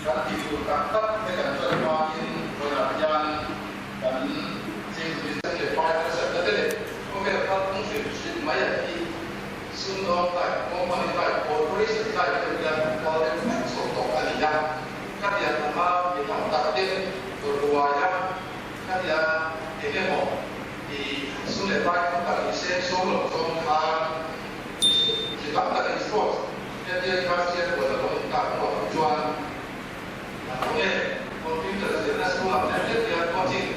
Kan tih tur tak tak te kan hriat hmain vawiinah hian kan Chief Minister leh Pai harsatna te leh khawvel kalphung hrim hrim mai an hi sumdawng type, company type, corporation type deuh hian an kal deuh vek chho tawh a ni a. Khatiang anga mi tam tak te ruaia khatia eng emaw i sum leh pai tam tak i seng so lo zawng khan mi tam takin sports Hetia kha siam buai a awm tak ruah hi chuan a tho nge? Computer zirna school ang lek lek hian coaching,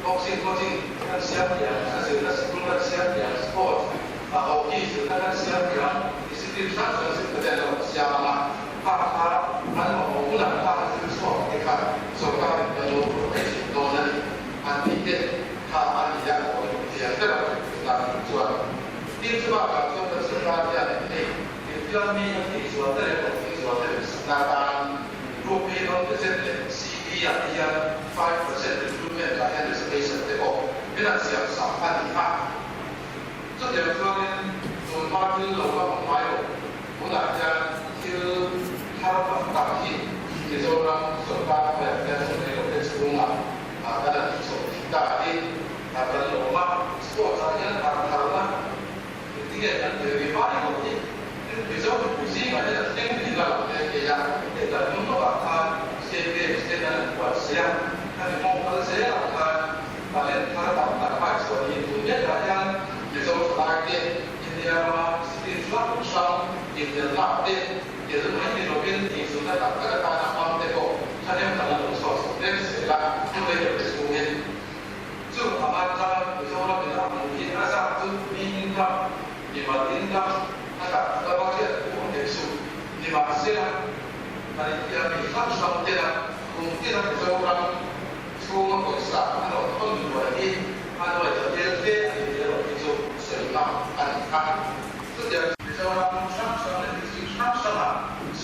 boxing coaching kan siam thiam, a zirna sikul kan siam thiam, sports a hockey zirna kan siam thiam, discipline hrang hrang zirna te an lo siam ang a, kha kha an mamawh hunah kha an zir chhuak te kha sorkarin kan lo protect thin dawn a ni an tih te kha a ni a, thiam ber a tih tak chuan. Tin chubakah chuan kan sorkar hian hei Infiam mi an tih zual te leh hlawhtling zual te duhsakna atan Rupee non-gazette leh CD ah te hian 5% recruitment ah hian reservation te pawh min han siam sak a ni a. Chutiang chuanin tunhma thil lo la awm ngai lo tunah hian thil thar tam tak hi Mizoram sawrkar hnuaiah hian hun rei lo te chhungah kan han tih chhoh thei ta hi a kan lawm a. Sports ah hian harh tharna Engtinge kan tel ve mai lo hi? Mizo mipui zingah hian a thleng tih la lo hle thei a, hei kan hnung lawkah khan State Games te kan han buat sia, khami mawng kal zelah khan talent thar tam tak hmai chhuah niin tun mekah hian Mizo thalai te India rama state hrang hrang inelnak te tel mai ni lovin inzulna tak tak atana hmang te pawh thahnem kan la lo chhuak chho mek zel a, hun rei lo te chhungin. Chu anga chuan Mizoram in a hmuh hi a zak chu mi income, mimal income a tak lama hriat thu awm hek suh. Nimahsela, kan inthiam mi hrang hrang tena kum tina Mizoram chhunga pawisa a rawn thawn luai hi a nuai ta tel hle a ni tih erawh hi chu sawi ngam a ni a. Chutiang. Mizoram hrang hrang leh district hrang hrangah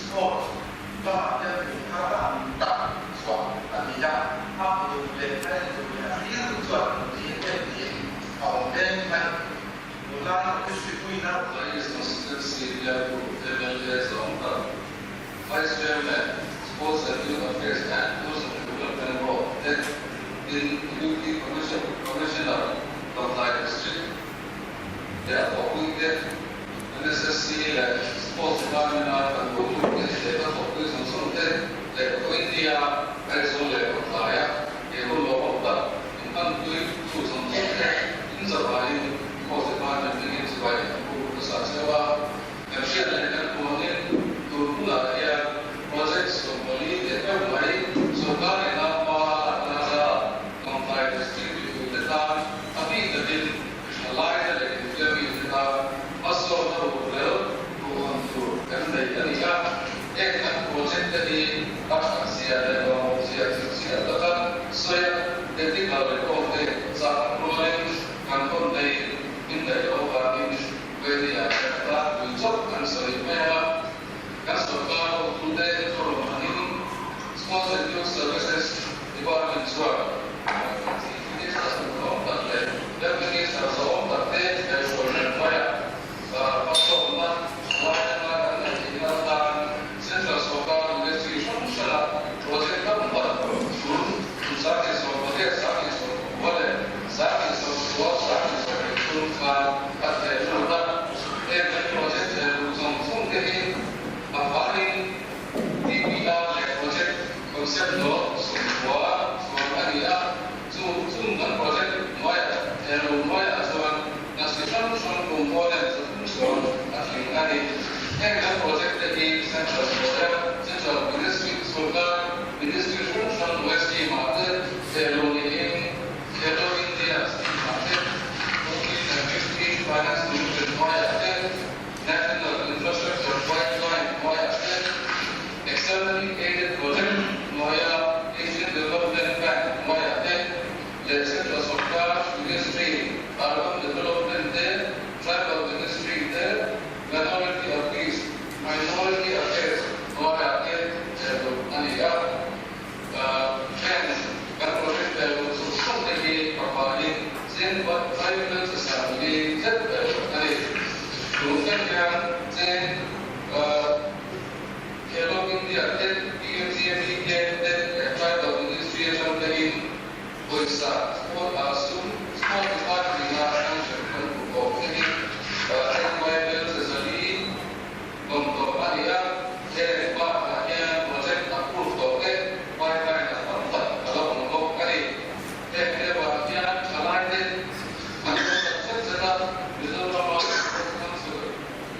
sports Lamah hian kum thar tam tak chhuah a ni a, a hmu duh leh a en duh leh a thlir duh chuan hmu thlir em tiin a awm mek a ni. Tunlai District-puina. Lais Constituency bialtu mla zawng tak, Vice Chairman, Sports and Youth Affairs and Tourism Development Board te tin Deputy Commissioner Lawngtlai District leh a thawhpuite, NSSC leh Sports Department-a kan hotute leh ka thawhpui zawng zawng te leh Khawthaw India, Aizawl leh Lawngtlaia he hun lo awm tak inhmanpui tu zawng zawng te inzavaiin Sports Department hmingin chibai an pu hmasa cheu a. Kan hriat leh kan hmuangin tun hunah hian project 40 teh meuh mai sawrkar ina hma a lakna zara Lawngtlai District mipuite tan a bik takin Thalaite leh infiamite tan hmasawnna ruhrel duham tur kan nei a ni a, heng kan project te hi a that zia leh lawmawm zia chip chiah taka sawi a, technical report te chah rualin kan hawn nei in daih loh avangin Venia hian tlangpui chauh kan sawi mai ang a, kan sawrkar hotute thawrawn angin Sports and Youth Services Department chuan Chief Minister sawmkhawm tak leh Lal Minister zawm tak te kaihhruai hran hnuaiah hmasawnna lai atanga kan ngaih theihna atan Central sawrkar Ministry hrang hranga project tam tak tun 2018, 2019 leh 2019, 2020 khan a theh lut a. Heng kan project theh luh zawng zawng te hi a varin DPR leh project concept note 90 chuan a ni a, chu chung kan project hnuaiah thehlo hnuaiah chuan hna chi hrang hrang component 30 chuan a tling a ni. Heng kan project te hi Central hnuaia Central Ministry sawrkar Ministry hrang hrang hnuai scheme ah te thehlo niin Khelo India scheme ah te 14 and 15 Finance Commission hnuaiah te National Infrastructure Pipeline hnuaiah te, Externally Aided Project hnuaia Asian Development Bank hnuaiah te leh Central Sawrkar Ministry, Urban Development te, Tribal Ministry te, Minority Affairs, Minority Affairs hnuaiah te thehluh a ni a. Pawisa sport ah sum sport department a sanction kan hmuh tawh te hi NY bel chezali lawm tawh a ni a, heng bakah hian project approve tawh te pipeline ah tam tak a la awm bawk a ni. Heng te avang hian thalai te an lo tak zet zet a, Mizorama Sports Council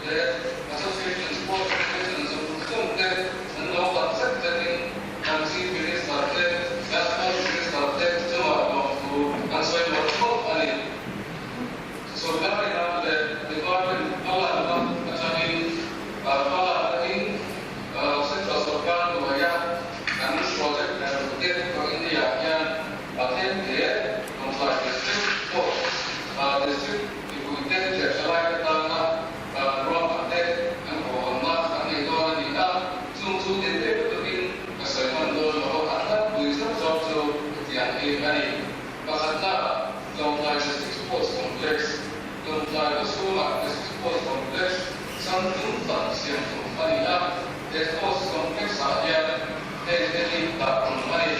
leh Association Sports Federation zawng zawng te an lo tak zet zetin kan Chief Minister te leh Sports Minister te chungah lawmthu an sawi mawlh mawlh a ni. Sorkarina leh Department hmalakna atangin hmalakna in Central sorkar hnuaia kan project te ka India hian a tlem hle. Lawngtlai District pawh District mipuite leh thalaite tana ruahman te an hawnna an nei dawn a ni a, chung chu detail lutukin ka sawi hman dawn lo a, a tlangpui zawk zawk chu hetiang hi a ni. Pakhatna, Lawngtlai District Sports Complex, Lawngtlai khawchhungah District Sports Complex changtlung tak siam tum a ni a, he Sports Complex-ah hian heng te hi dah tum a ni.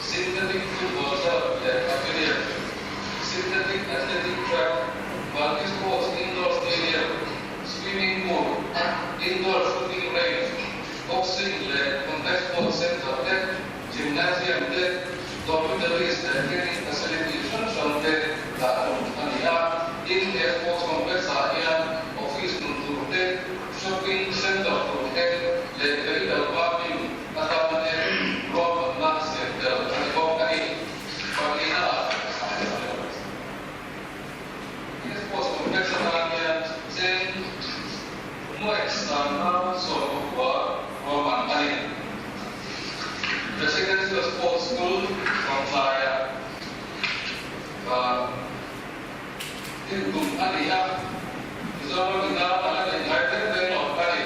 Synthetic football turf leh pavilion, synthetic athletic track, multi-sports indoor stadium, swimming pool, indoor shooting range, boxing leh contact sports centre te, gymnasium te, dormitories leh training facility hrang hrang te dah tum a ni a. Tin, he sports complex-ah hian office nun tur te, shopping centre tur te leh vehicle parking atan te ruahmanna siam tel a ni bawk a ni. Pahnihna he sports complex atan hian cheng nuaih sangna sawmpakua ruahman a ni. Residential Sports School Lawngtlaia din tum a ni a, Mizoram ina a la neih ngai reng reng lo a ni.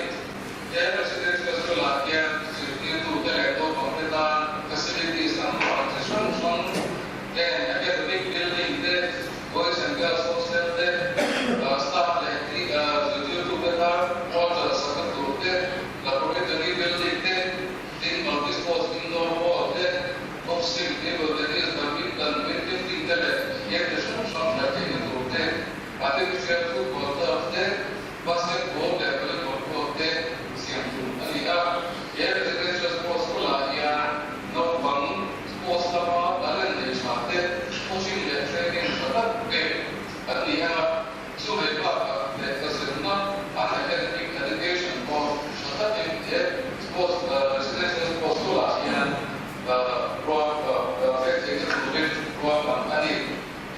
He Residential School-ah hian zirtirtute leh naupangte tan facilities an ruah chi hrang hrang heng academic building te, boys and girls hostel te, staff leh zirtirtute tan quarters sakna tur te, laboratory building te, tin multi-sports indoor hall te, boxing, table tennis, badminton, weightlifting te leh game chi hrang hrang hriat theihna tur te, artificial football turf te, Basketball leh volleyball court te siam tum a ni a, he residential sports school-ah hian naupang sports lama talent nei tha te coaching leh training tha tak pek an ni ang a, chumei bakah lehkha zirna an academic education pawh tha takin he sports residential sports school-ah hian ruah pek theihna turin ruahman a ni.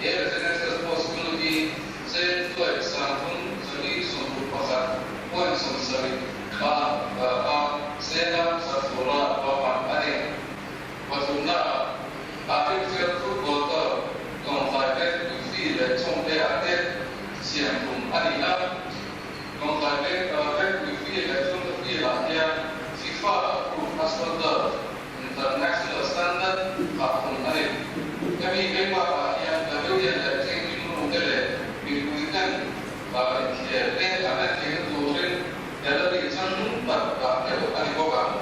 He residential sports school hi cheng tuai sangthum zali 61 point 70 a a chena sak tura ruahman a ni. Pathumna ah artificial football turf Lawngtlai Bank Puifi leh Chawngte ah te siam tum a ni a. Lawngtlai Bank Bank Puifi leh Chawngte field ah hian FIFA approved asphalt turf International Standard phah thung a ni. Hemi veng bakah hian Pavilion leh changing room te leh mipui ten inthiar te an en theihna turin gallery changhlum tak dah tel a ni bawk ang.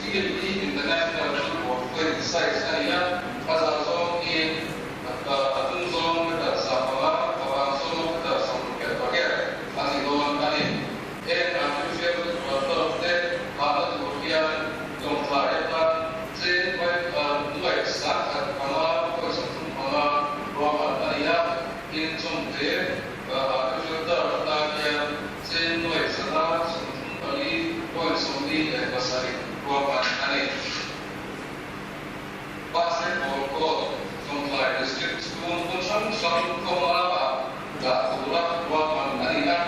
Field hi International football playing size a ni a, a zah zawng hi a tung zawng meter 5, a vang zawng meter 68 a ni dawn a ni. Heng artificial football turf te hahna tur hian Lawngtlai atan cheng nuaih 1005 point 35 ruahman a ni a, tin chawngte artificial turf atan hian cheng nuaih 134 point 47 ruahman a ni. Basketball court Lawngtlai District chhung hmun hrang hrang kawnga ah dah tura ruahman a ni a,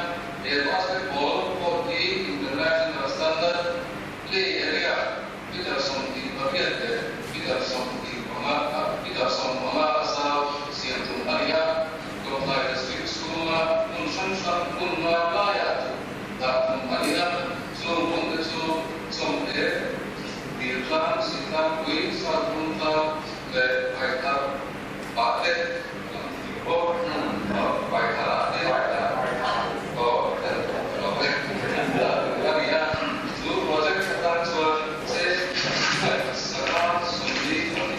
he basketball court hi international standard play area meter 28 leh meter 25 meter 15 a zau siam tum a ni a, Lawngtlai District chhunga hmun hrang hrang hmun nga laiah dah tum a ni a, chung hmun te chu Chawngte, Diltlang, Sitlangpui, Satbungtlang leh Paithar ah te an ti bawk. Paithar ah te a ni a, chu project atan chuan cheng nuaih sanga 44.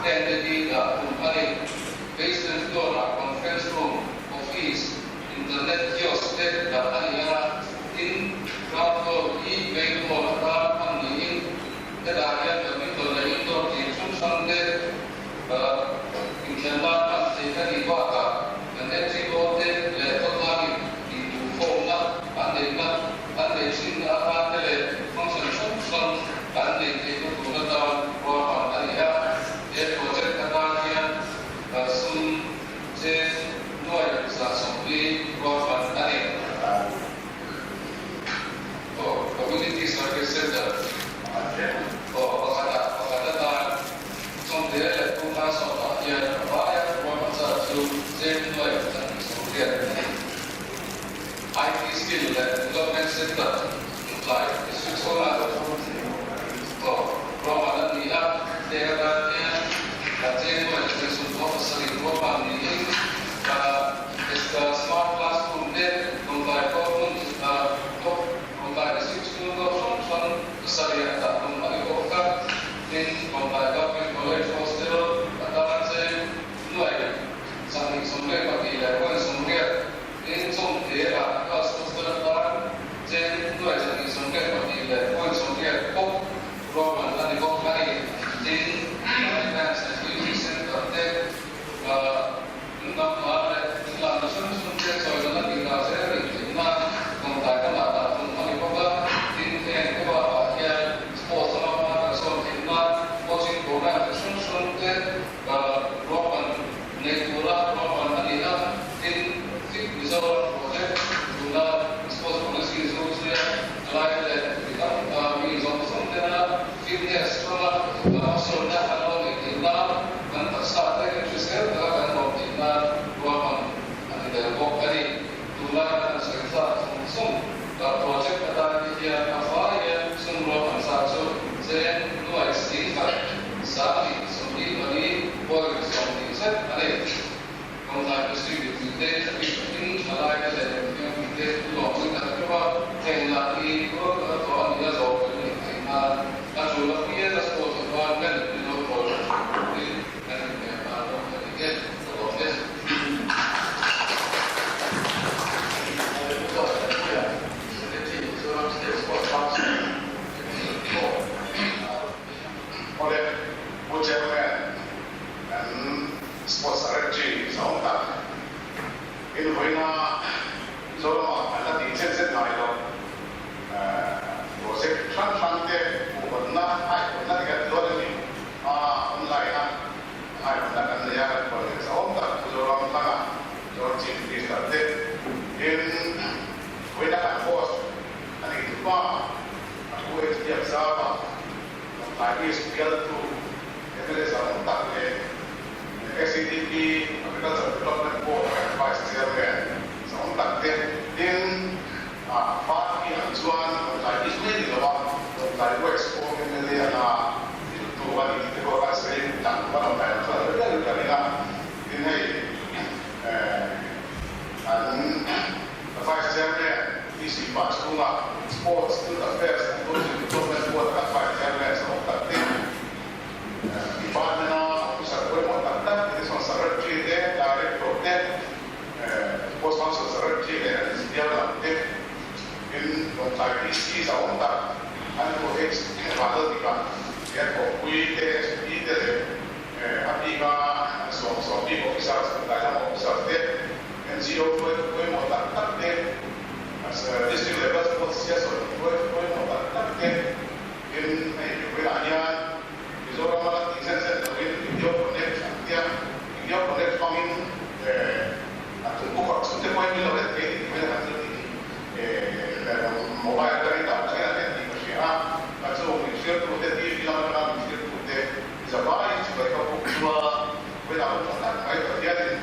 Hengte hi dah tum a ni. Basement floor-ah conference room, office, internet kiosk te dah a ni ang a, tin, ground floor hi main hall atan hman niin hetah hian badminton leh indoor team hrang hrang te inkhelh nan hman theih a nih bakah kan NGO te leh khawtlangin induhkhawmna an neihna an neih thinna atan te leh function hrang hrang an neih theihna tur atan ruahman a ni a. He project atan hian sum cheng nuai 140 ruahman a ni. Aw, Community Service Centre aw pakhatah pakhat atan Chawngte leh Pumhla sawmah hian a vaia ruahman zat chu cheng nuai 280 a ni. IT Skill leh Development Centre Tlai District chhungah aw ruahman a ni a, heng atan hian cheng nuai 247 ruahman niin Smart Classroom te Lawngtlai khua hmun Lawngtlai District chhung dawr hrang hrang pasarih a dah tum a ni bawk a, tin Lawngtlai Government College Hostel atana cheng nuai 222 leh point 80, tin Chawngte ah Girls Hostel atan cheng nuai 222 leh point 80 bawk ruahman a ni bawk a ni. Tin, Finance and Beauty Centre te Nangmah leh Thilana hrang hrang te chawina tih dah zel a nih theih nan tawngtai ka ngah dah tum a ni bawk a, tin heng te bakah hian sports lama hma kan sawn theih nan coaching program chi hrang hrang te ruahman nei tura ruahman a ni a, tin Fit Mizoram project tuna sports policy zu zuia lai leh mi tam mi zawng zawng tena fitness lama hmasawnna an lo neih theih nan kan taksa te hrisel taka kan lawm theih nan ruahman a ni tel bawk a ni. Tunlai kan sawi zat zawng zawng project atan te hian a vaia sum ruahman zat chu cheng nuai 10,000 24 point 20 zet a ni. Lawngtlai District mipuite a bik takin thalaite leh thianghlimte thu lawmna tak theuh a, heng lah hi rual taka tawh a nih a zawh kan nih theih nan a tul apianga sports department min lo kawl tha thin turin kan inhmel nghal bawk a ni e. Ka lawm e. Awle, Pu Chairman, kan Sports Secretary zawng tak in vawiina Mizoramah an la tih zet zet ngai lo. Project hrang hrang te hmuhhawnna, haihawnna te kan ti dawn em ni? A online a haihawnna kan nei a, kan huan leh zawng tak Mizoram hlanga Mizoram Chief Minister te in vawiina kan host a nih thupa a thu HDF zauah Lawngtlai East bialtu MLA zawng tak leh SEDP, Agriculture Development Board kan Vice Chairman zawng tak te tin party ang chuan Lawngtlai East mai ni lo a, Lawngtlai West pawh MLA anga diltu a ni tih te pawh kan sawi lang a Lawngtlai lam chuan a ring ber ka ring a. Tin hei an Vice Chairman DC pah chhunga Sports, Youth Affairs and Tourism Development Board kan Vice Chairman zawng tak te, Department-a officer pawimawh tak tak te chuan Secretary te, Director te, Sports Council Secretary leh an inzial lam te in Lawngtlai DC zahawm tak an OH Vanlaldik-a he a thawhpui te, SP te leh a bika an sawm sawm bik officers, Lawngtlai lama officers te, NGO hruaitu pawimawh tak tak te, District level sports siasawt hruaitu pawimawh tak tak te, Tin, hei Mipuiah hian Mizorama la tih zen zen loin video connect an tia, video connect hmangin a tum bawk a, chhungte pawhin min lo en thei a ni tih mai kan thil tih hi mobile atangin dah tangin an en tih ka hria a, chung min hrialtute TV lam atanga min hrialtute zavaiin chibai ka buk chua vawiinah hun tha tak mai Pathianin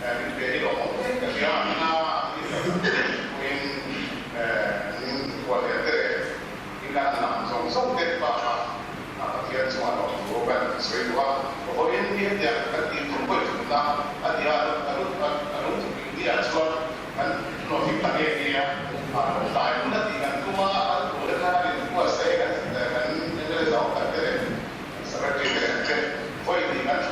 min pe hi lawmawm hle ka hria a, hmina pawhin min hual leh te leh Inla lam zawng zawng te bakah Pathian chuan a awm thu kan sawi duh a, vawiin hi hetiang kan tih tur pawh i thutna a ti a, a lungthu India chuan kan hlawhtling ta nge nge a, a lo tlai hun a tih kan tum a, kan tur atanga kan inbuatsaih kan kan MLA zawng tak te leh kan Secretary te leh te vawi tih kan thut.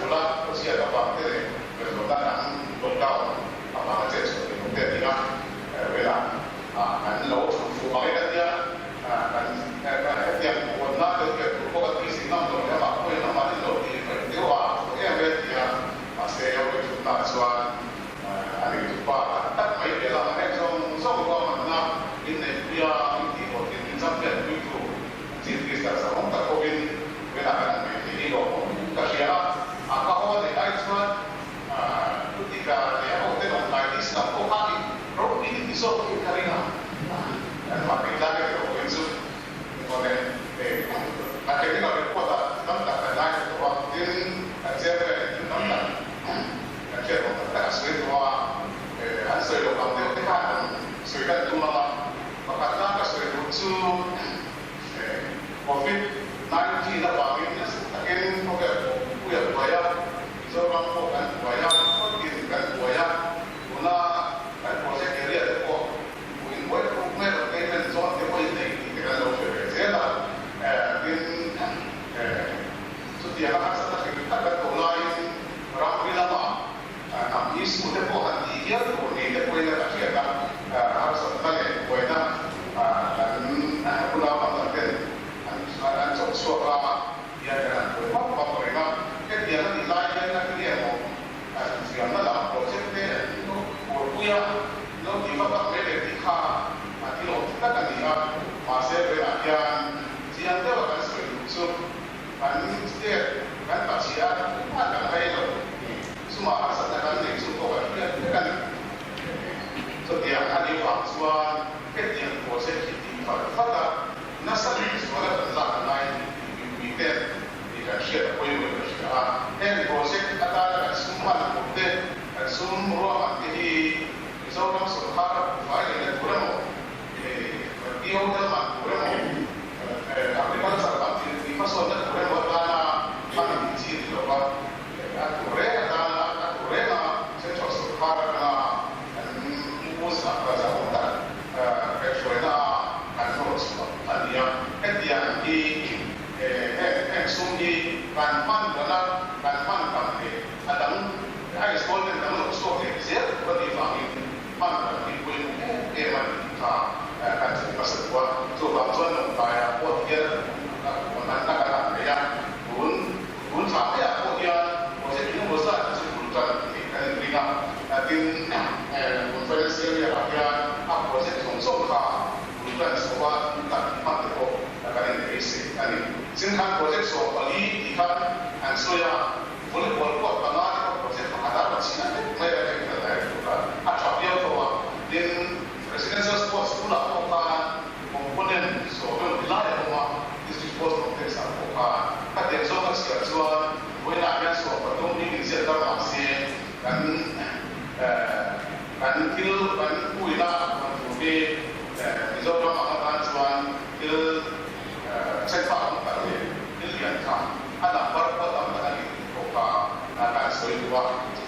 duh a,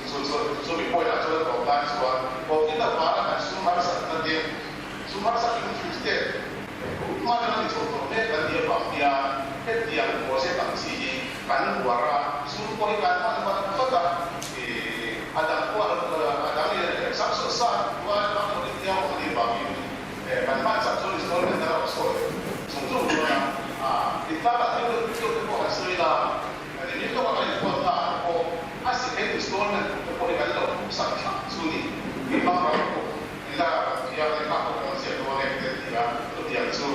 chu chu chu mi point ah chuan a tawp nan chuan Covid avanga kan sum harsatna te, sum harsat hrim hrim state hma atanga ni chho tawh mek kan nih avang hian hetiang project ang chi hi kan uar a, sum pawh hi kan hman vat vat a, ih a dang pawh a dang leh samsung sa rual hmang lo in tia awm a nih avangin kan hman chak chu installment a lo sawi chung chung dawn a, tlangah thil deuh te pawh kan sawi la. Ni tawk a kan inpawt ta ang pawh a si theih installment tur te pawh hi kan lo hmuh sak thlap chu ni. Mi hmang ram pawh ni la kan ti a, lehkha pawh kan ziah dawn em te an ti a, chutiang chu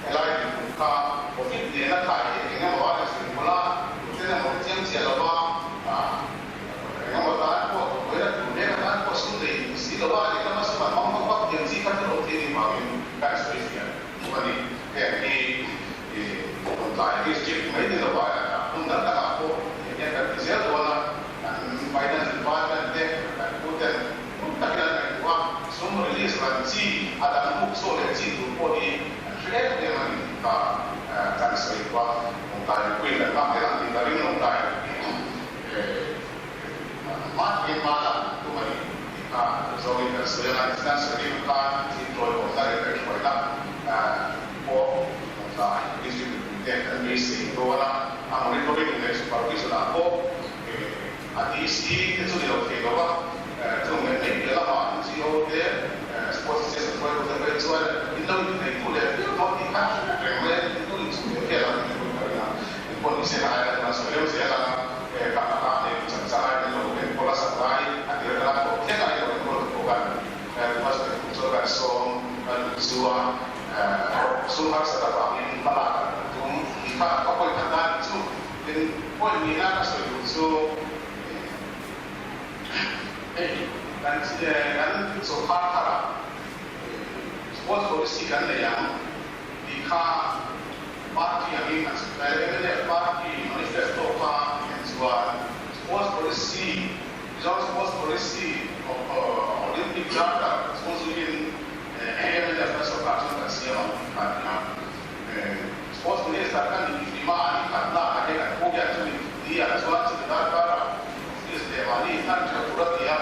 helai dinhmun kha profit nena khai hi eng emaw a insawi mawlh a, tuten emaw te chiang chiah lova eng emaw tan pawh buaina tur mek atan pawh sum nei si lova lehlam a sum an hmang vak vak tiang chi kha thil awm thei ni vangin kan sawi fiah duh a ni. Heng hi Tunlai district mai ni lova hmun dang dangah pawh hei hian kan ti zel dawn a, kan finance department te kan pu ten hmun takin an ngaihtuah a, sum release ran chi a dang buk chhuak leh chi tur pawh hi an hre em em a ni tih kha kan sawi duh a, Lawngtlai mipui kan hmang tel ang tih ka ring Lawngtlai hma takin hma lak tum a ni tih kha zawngin kan sawi ang a, tichuan sawi rim khan thil tawiawmna leh kaihhruaina pawh tlai district mipuite kan beisei dawn a, a monitoring leh supervision ah pawh a DC te chu ni lo thei lo a, chung leh mai piah lamah NGO te, Sports Association hruaitu te phei chuan in lo intheitu leh viau dawn tih kha a hriat reng mai a, in lo inchhung leh vel ang tih pawh ka ring a, engpawh ni se ka ai la chuan sawi reuh zel ang a, ka ka nei chang chang a, in lo enkawl a sak lai a tir atanga tawp thleng a in lo enkawl tu pawh kan Request chu kan sawm a nih chu a, sum harsat avangin hma lak an tum tih kha ka pawi khat dan chu tin pawi nihna ka sawi duh chu hei kan kan sawrkar tharah sports policy kan nei ang tih kha party angin an mnf party manifesto kha en chuan sports policy Mizoram Sports Policy of Olympic Charter chhung zuiin AMLF kan sawrkar chuan kan siam ang tih kha a ni a. Sports Minister ka nih hlima a ni khatna ah hian kan pu hian chumi ni ah chuan chumi darkarah office leh mahni hlan theuh tur a ti a,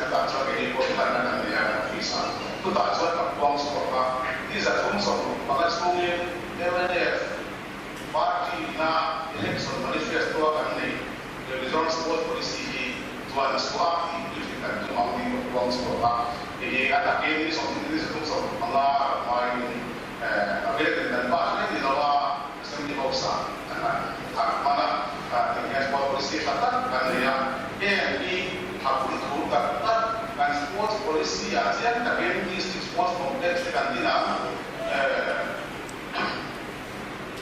chutah chuan keini pawh hlanna kan nei a kan office ah. Chutah chuan kan puang chhuak a, ni 365 chhungin mnf party ina election manifesto a kan nei Mizoram Sports Policy hi chuan chhuah tih puitling kan tum ang tih ka puang chhuak a, hei a takin ni 20 ni 35 a rawn hmain a velin kan pass mai ni lo a, Assembly House ah kan han thar hman a, tih hian Sport Policy tha tak kan nei a, heng hi tha pui thu tak tak kan Sports Policy ah chiang takin District Sports Complex te kan din ang.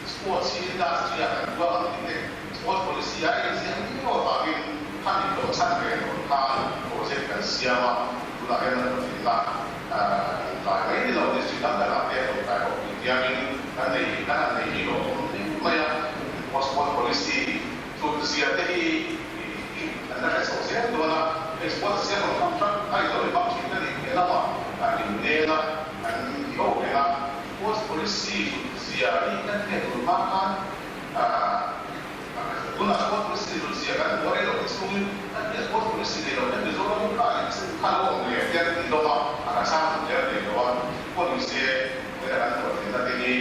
Sports hi industry ah kan buang ang tih te, Sports policy a inziak miau avangin khami hlawh chhan ve tur khan project kan siam a, tunah hian a hlawhtlinna tlai mai ni lo district dang dangah te hlawh tlai bawk tih tiangin kan nei kan han nei hi hlawh awm hle mai a, Sports policy hlut zia te hi kan la hre chho zel dawn a, hei sports a siam ang hrang hrang a ilo inhmang thin ka nih piah lamah kan innel a, kan ti ho reng a. Sports policy hlut zia hi kan hriat tur hma khan tunah sports policy hlut zia kan hmu a rei lo te chhungin kan hriat sports policy nei lo hian Mizoram hi kha kha lo awm leh hian ti hlawm a, a ka chhang duh hle nei lo a, pawh ni se vawiin a kan hlawhtlinna te hi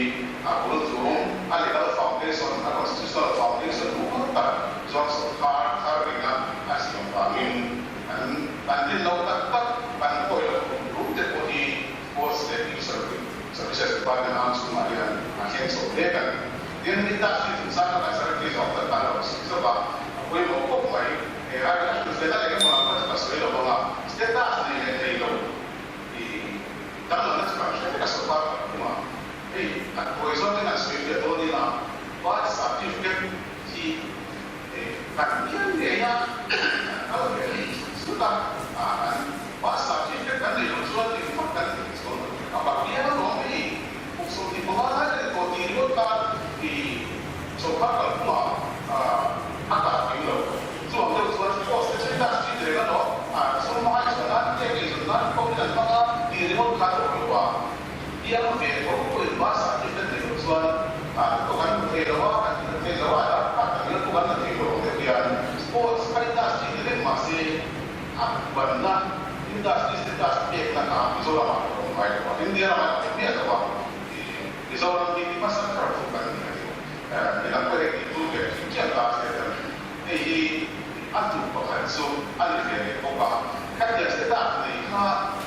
a bul chung a legal foundation, a constitutional foundation mumal tak Mizoram sawrkar thar ringa a siam vangin kan kan din lo tak tak kan pawi lo tum rum te pawh hi Sports leh Youth Services Department ang chhungah hian a thleng chho mek a ni. Tin, industry chungchang kha kan secretary zawng tak khan a rawn sawi zauh a, a pawimawh khawp mai. He ai a hrilhfiahna leh engemaw lam kha chu ka sawi lo vang a, status nei leh nei lo tih danglamna chu kan hre vek a sawrkar kan hmu a. Hei, a tawi zawngin an sawi fiah dawn ila, birth certificate hi kan bial ngei a, kan kal ve zut zut a, kan birth certificate kan neih loh chuan engvak kan ti chuang lo. A bak bial alawm hei kum 25 lai ka ni tawh tih ringawt khan i sawrkar kalphungah a kal tling lo. Chuang deuh chuan sports te chu industry ti reng alawm, sum ai chuan nan cake ei zawn nan pawhin an hmang a tih ringawt khan a awm lo a. Piang ve tho pawhin birth certificate nei loh chuan hna kan hmu thei lo a, kan hmu thei lo a, darkar kan la pawh kan la thei lo ang deuh hian sports industry. A banna industry status pekna kha Mizoramah a awm ngai lo a, India ramah a awm miah lo a, Mizoram hi ti hmasa ber chu kan ni a ni. Midang pawh hei tih tur leh tih chiah ta se kan ni. Hei hi a tum pakhat chu a ni ve leh bawk a. Khatiang status nei kha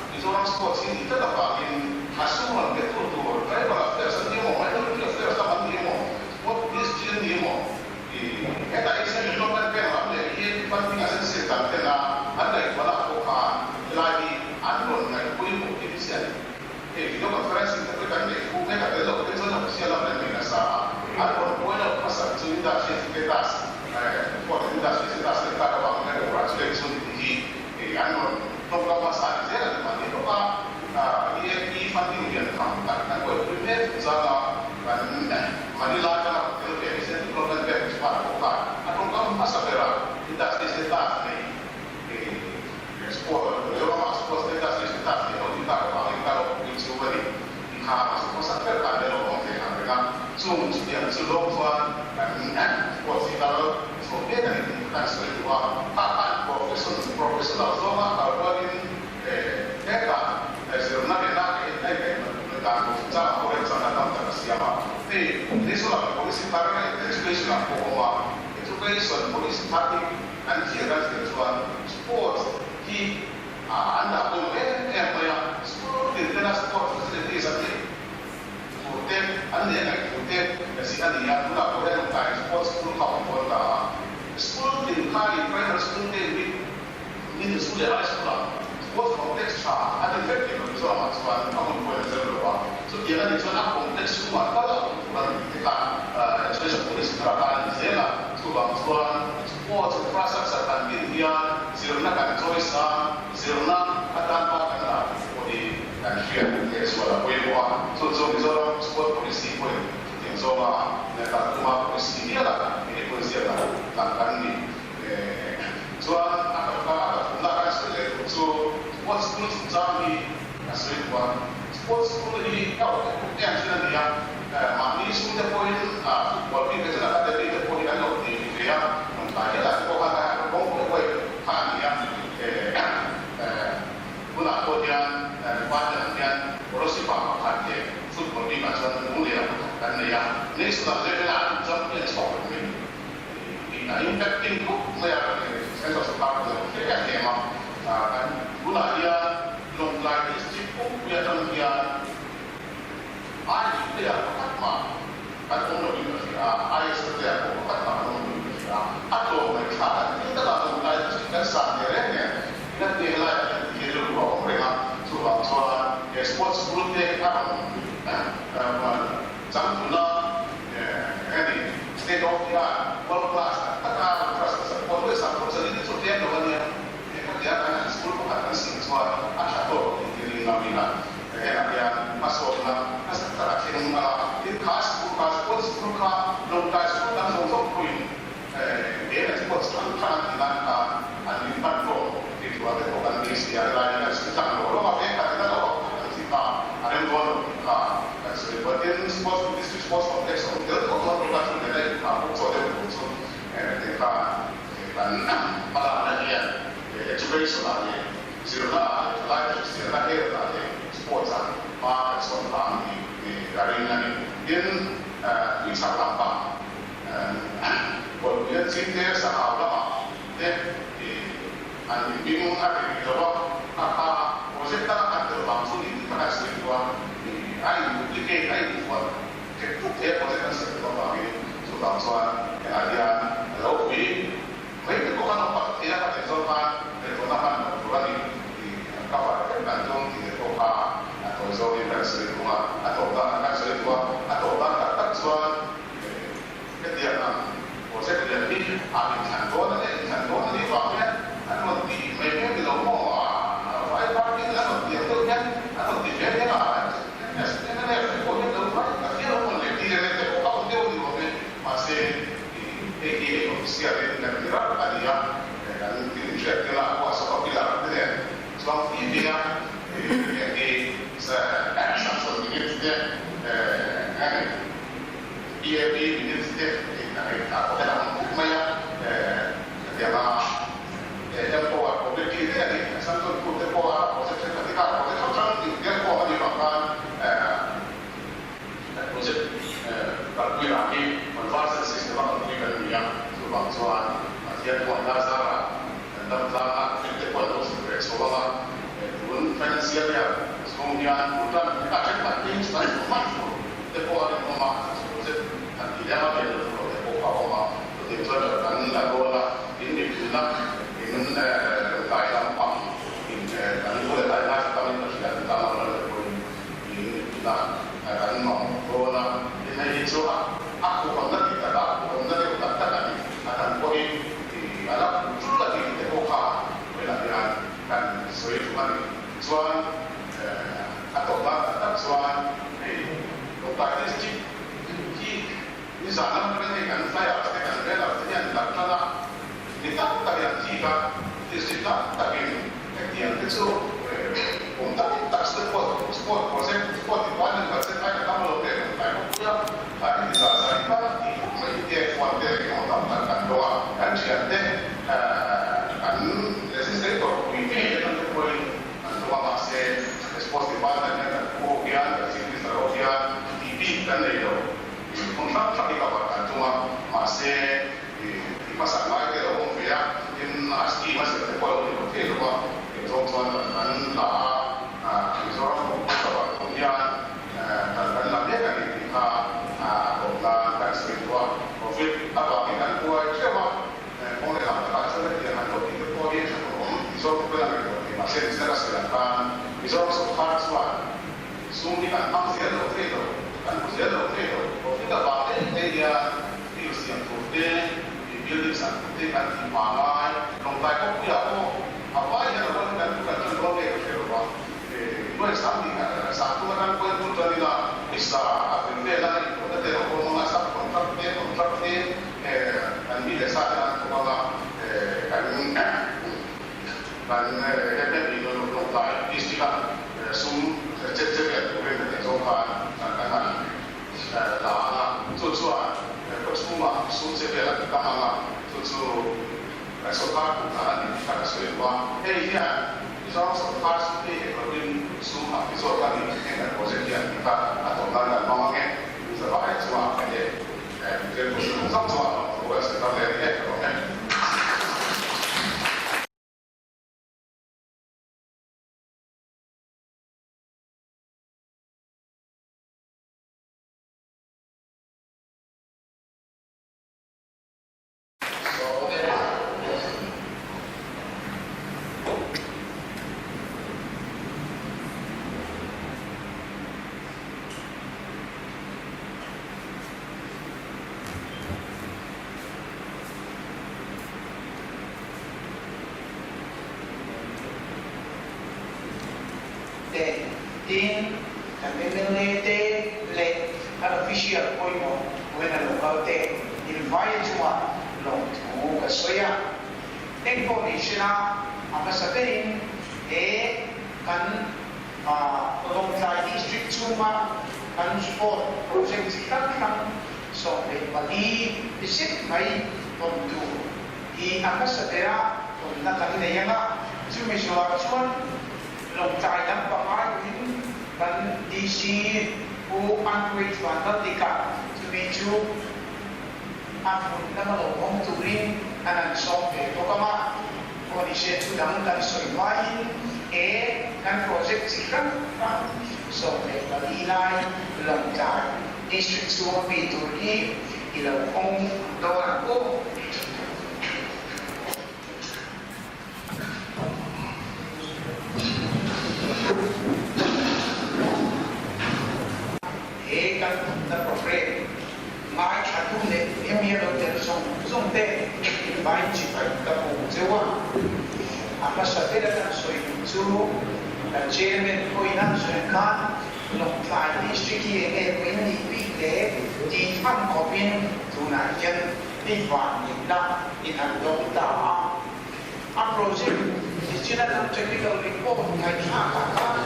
Mizoram sports hi nih tlat avangin a sum rawn pe tu tur tribal affairs an ni emaw, minority affairs lam an ni emaw, sport ministry an ni emaw, Hetah hi Central Government bank lam leh hi funding a sensitive dan ten a an ngaihtuahna pawh khan helai hi an rawn ngaihpawimawh tih hi chiah a ni. Hei video conferencing te pawh hi kan neih fu mek a tel loh phei chuan official lam leh nei nasa a an rawn buai loh hmasak chu industry status report industry status leh tak avang hian congratulate chu ni tih hi an rawn tawngkam hmasa a ni zel a ni mahni bawk a EAP funding lian tham tak kan buaipui mek chungchang a kan Manila atanga rawn tel ve Asian Development Bank chhuah pawh khan a tawngkam hmasa berah industry status nei sport Mizoramah sports industry status nei ho tih tak avangin ka lo pui chu a ni tih kha a hmasa hmasa ber khan min lo awm thei ang reng a. Chung chutiang chu lawm chuan kan sports hi kal chho mek a ni tih kha kan sawi duh a, kha khan profession professional zawnga kal rualin Hetah zirna nena ka inhnaih dan tur chang pawh remchangna tam tak a siam a. Hei National Policy thar Education ah pawh a awm a, Education Policy thar hi kan thlir kan thlir chuan sports hi an dah pawimawh em em mai a, school tin tena sports facilities an neih tur te, an neih a ngaih tur te zin a ni a, tunah pawh hian Lungkai Sports School kha a awm dawn ta a, school tin khain primary school te in Middle School leh High School ah sports complex tha a ni vek tih loh zawngah chuan a hun pawhin a zel lo a, chutiang a nih chuan a complex chhungah tal a awm tur a ni tih kha Education Policy thar ah khan a ni zel a, chuvang chuan sports infrastructure kan din hian zirna kan chawi sang, zirna atan pa kan dah tih pawh hi kan hriat leh zual a pawimawh a, chu chu Mizoram Sport Policy pawhin chutiang zawnga kalphunga policy hiala mipui ziak dan kan ni. Chuan a ka a ka thumna kan sawi leh tur chu sports school chungchang hi ka sawi duh a. Sports school hi ka awm em em thin a ni a, mahni sum te pawhin football bik te chuan academy te pawh hi an lo ti ve a, rawn tlai hial ah te pawh khan a rawn kawng huai huai kha a ni a. Tunah pawh hian department ah hian Kolosipa pakhat leh football bikah chuan Lunglei ah pakhat kan nei a, national level ah an champion chhuak reng mai ni. A impacting khawp mai a, Central Sarkar pawh lo hle em em a, kan tunah hian Lawngtlai District pumpui atang hian I player pakhat mah kan awm loin ka hria a, ISL player pawh pakhat mah kan awm loin ka hria a, a tlawm ngaihthlak a thil takah Lawngtlai District kan san ve reng nen ina hne helaiah hian ti hian rilru a awm reng a, chuvang chuan he sports school te a rawn changtuna Eng a ni? State of the art, world class tak tak a infrastructure pawh nuai sak phawt chuan in chu tlem lo a nia. He khatiang kan han school pakhat kan siam chuan a tha tawk tih tir in ngam ila hengah hian hmasawnna nasa tak a thleng a. Tin, kha school kha sports school kha Lawngtlai school dang zawng zawng pawhin he an sports hrang hrang an tih nan khan an min hman hlawm tih thu ah te pawh kan beisei a, helai hi kan sawi tlang lo hlawm a, veng khat in a lo ang khat kan tih kha a rem dawn lo tih kha kan sawi buai. Tin, sports district sports complex a awm tel tho dawn bawk a, chu nena inkhah bawk chaw deuh tur chu heti kha kan hmalakna hian education ah leh zirna ah leh thalai te hriselna health ah leh sports ah hma kan sawn vang tih a ring a ni. Tin, tuichhak lampang Kawlpuia chingte sangau lamah te an inbing a ri rih lo a, kha kha project danga kan tel vang chu ni tih kha kan sawi duh a, a in duplicate, a inthuah ṭek ṭuk thei a project an siam duh avangin chuvang chuan hengah hian a lo pui mai te pawh khan awm palh thei a, kha tiang zawng khan ngaihtuahna hman loh tur a ni tih cover vek kan tum tih te pawh kha a tawi zawngin kan sawi duh a, a tawp danah kan sawi duh a, a tawp dan tak tak chuan Hetiang ang project lian hi a inthlan dawn a nia, inthlan dawn a nih vang hian an rawn ti mai mai ni lo maw? A vai party in an rawn ti ang deuh hian an rawn ti ve hian a mnf te pawh hian lo vai tak hian an rawn leh ti reng te pawh a awm deuh a ni awm e. Mahse hei hi hei official in kan ti rap a ni a, kan inhriat tel a, pawh a sofa pillar te nen chuang fi fi a, heng hi sanction minutes te a ni. PAP minutes te in a rei ta pawh hian a awm khawp mai a, hetianga empower committee te an Pathian huanna zarah kan dam tlang a, te pawh an lo chhuk ve chho ang a, tun financial year chhung hian tun tan a thenkhat hi san hman tur te pawh a rinawm a, project han tih lem a lian lo tur te pawh kha a awm a, chutiang chuan kan la dawn a, in mipui na in kai lampang in kan thu leh tlai ngaithla tamin ka hria an tlang lo leh pawhin in mipui na kan mamawh dawn a, tin hei hi chu a a khuhawmna tih tak a khuhawmna deuh tak tak a ni a kan pawhin a la khuh tul a tih te pawh kha vawiinah hian kan sawi duh a ni. Chuan a tawpna tak tak chuan hei Lawngtlai District hi nizan lam atangin hei kan flyers te kan banners te hian darh tan a, mi tam takin an thik a, District tam takin hetiang te chu kum tam tak sport sport project sport department budget ai ka tam lo te Lawngtlai khawpui a a heti zah zah hi tak tih khawp mai te phone te engemaw tam tak kan dawng a, kan thiante kan legislator pui ngei atang te pawhin an dawng a, mahse sports department hian kan pu ho hian kan chief minister ho hian tih bik kan nei lo hmun hrang hrang hi cover kan tum a, mahse tih hmasak ngai te lo awm ve a, tin a scheme a ziah te pawh a lo ni lo thei lo a, engzawng chuan kan la a, Mizoram pawh cover tum hian Kan kan la mek a ni tih kha a tawp nan kan sawi duh a, Covid avangin kan buai theuh a, kawng leh lam takah chuan hetiang han lo tih te pawh hi a tha tur awm Mizoram pawh hian a ngaihtuah thei mahse Mister a sawi ang khan Mizoram sawrkar chuan sum hi kan hmang zel lo thei lo, kan hmu zel lo thei lo, Covid avang daih daih hian bill siam tur te, building sak tur te kan tih hma ngai, Lawngtlai khawpuiah pawh a vai hian a rual hi kan thu kan ṭan dawn nge ka hre lo va. Nuai sang tih sang tum atang pawhin bul tan ila pawisa a fel vel a, inpawhna te a awm ang a, sub contract te, contract te kan mi leh sa ten an thawk ang a, kan kan MME Lawngtlai district a sum chet chet leh turin kan zawng khan kan han la ang a, chu chuan khawchhungah sum che vel an tam ang a, chu chu kan sawrkar kutah a ni tih kha ka sawi lo a, hei hian Mizoram sawrkar sum te hek lovin sum a ti zawk a ni heng kan project hian tih kha a tawp nan kan hmang ang e, Mizavai chungah ka leh Mizo zawng zawng chungah lawmthu kan sawi tar leh a ni e ka lawm e. Te, tin, kan mla te leh kan official pawimawh Wena lo kal te invaia chungah lawmthu ka sawi a. Engpawh ni hre la, a hmasa berin he kan Lawngtlai District chhunga kan sport project chi hrang hrang 14 zet mai hawn tur hi a hmasa bera hawnna kan nei ang a, chumi zawhah chuan Lawngtlai lampang aiawhin kan DC Pu Anrich Vanlaldik-a chumi chu a hmun lama lo awm turin an han sawm ve bawk ang a, aw ni se thu dang kan sawi hmain he kan project chi hrang hrang 14 lai Lawngtlai District chhunga mi tur hi i lo hawng dawn ang u. He kan thawkna program ngaithla tu leh hemi a lo tel zawng zawng te invai chibai ka hmu cheu a. A hmasa ber a kan sawi duh chu kan chairman pawhin a sawi ang khan Lawngtlai district hi enge pawhin a nih bik le tih tham khawpin tunah hian hei vanneihna in an dawng ta a. A project nichin a lam technical report ngaihthlak ah khan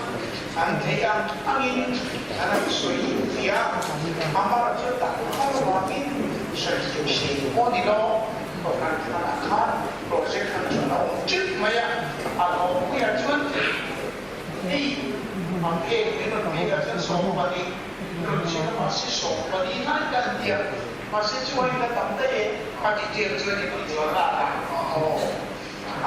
an theih ang angin an han sawi fiah a, amah chu tak thar vangin sawi theih se pawh ni lo, kohhran thlan ah khan project han chu a awm teuh mai a, a lawmpuiah chuan hei ang em min rawn pek ah chuan 12 rawn chhin a mahse 14 lai ka an tia. Mahse chuan ka tam daih e, a detail chuan i rawn chuan lak a. aw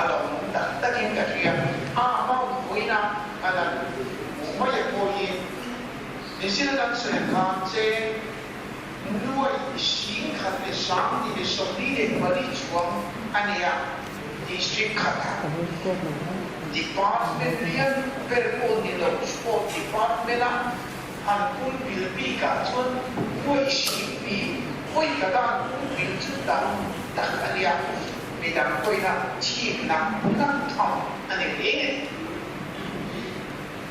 a lo awm tak takin ka hria. A amount vawiina kan han hmuh mai a pawh hi Nisina kan sawi khan cheng nuai 1124 chuang a ni a, district khatah department lian ber pawh ni lo sport department a an pul bil bikah chuan nuai singli hawi khat a an pul bil chu tam tak a nia, midang pawhin a chhip nak nak tham a ni reng a ni.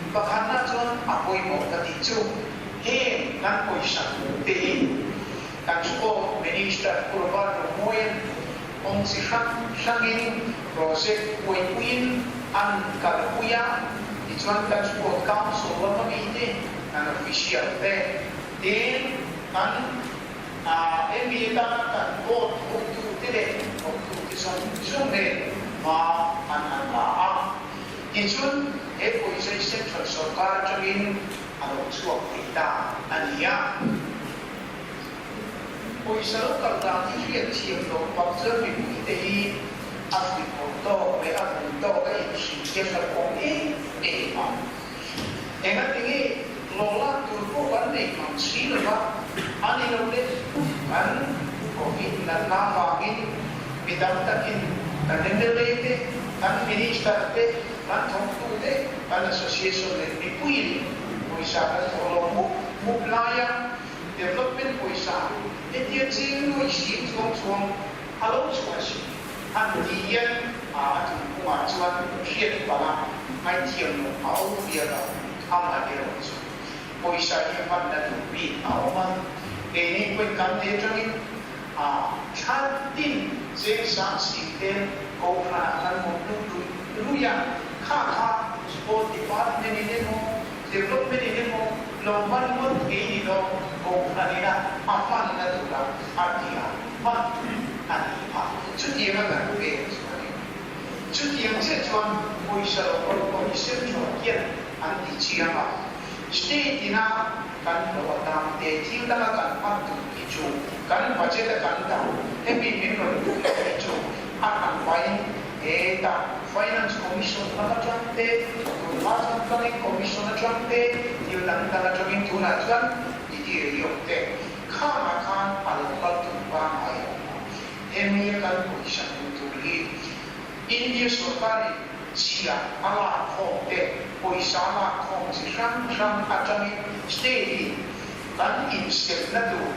Pakhatna chuan a pawimawh ka tih chu heng kan pawisa te hi kan Sport Minister Pu Robert Romoian awm chi hrang hrangin project buaipuiin an kalpui a, tichuan kan Sport Council lama mite kan official te tin kan MBA tana kan board hotute leh hotute zawng zawng nen hma an han la a. Tichuan, he pawisa hi Central sorkar atangin a lo chhuak thei ta a ni a. Pawisa lo kal dan hi hriat thiam loh pak chuan mipuite hi a fuihpawrh tawk leh a hmun tawk a inhrilh hian la pawm em em ang. Engatinge hlawh lak tur pawh kan nei mang si lo va, a ni lo le, kan Covid natna avangin mi tam takin kan mla te, kan Minister te, kan thawktu te, kan Association leh mipuiin pawisa kan thawh lo mup mup laia development pawisa hetia cheng nuai sing chuang chuang a lo chhuah si an ti hian a tun kungah chuan hriat palh a ngaithiam lo a o vial a amaherawh chu pawisa hi hmanna tur bik a awm a, keini pawhin kan te atangin a thla tin cheng sang sing te kohhranah kan awm lut luih luih a, kha kha sport department in emaw development in emaw lo hman ngawt thei ni lo kohhran ina a hmanna tura a ti a hman a ni a, chutianga kan pek chu a ni. Chutiang chiah chuan pawisa lo kal pawh hi central hian an ti chiang a, state ina kan hlawh atang te thil danga kan hman tur hi chu kan budget a kan dah hemi min rawn pui hi chu a han pain hetah Finance Commission lam atang te, tunhma chuan Planning Commission atang te, thil dang dang atangin tunah chuan Niti Aayog te khangah khan a lo kal tur pangngai a awm a. Hemi a kan pawisa hmuh tur hi India sorkarin chhia a lak khawm te, pawisa a lak khawm chi hrang hrang atangin state in kan insemna tur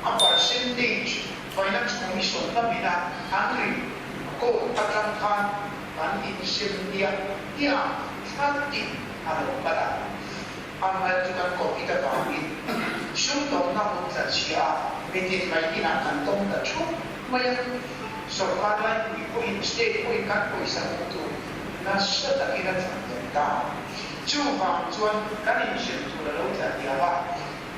a percentage Finance Commission lamina an ri code atang khan kan insem diah diah thla tin a lo kal a. Amah chu kan Covid avangin sumdawmna hun tla chhia a, mitin mai inah kan tawng ta thup mai a. Sorkar laipui pawhin state pawhin kan pawisa hmuh tur nasa takin a tla hniam ta. Chuvang chuan kan inhrem tur a lo tla hniam a,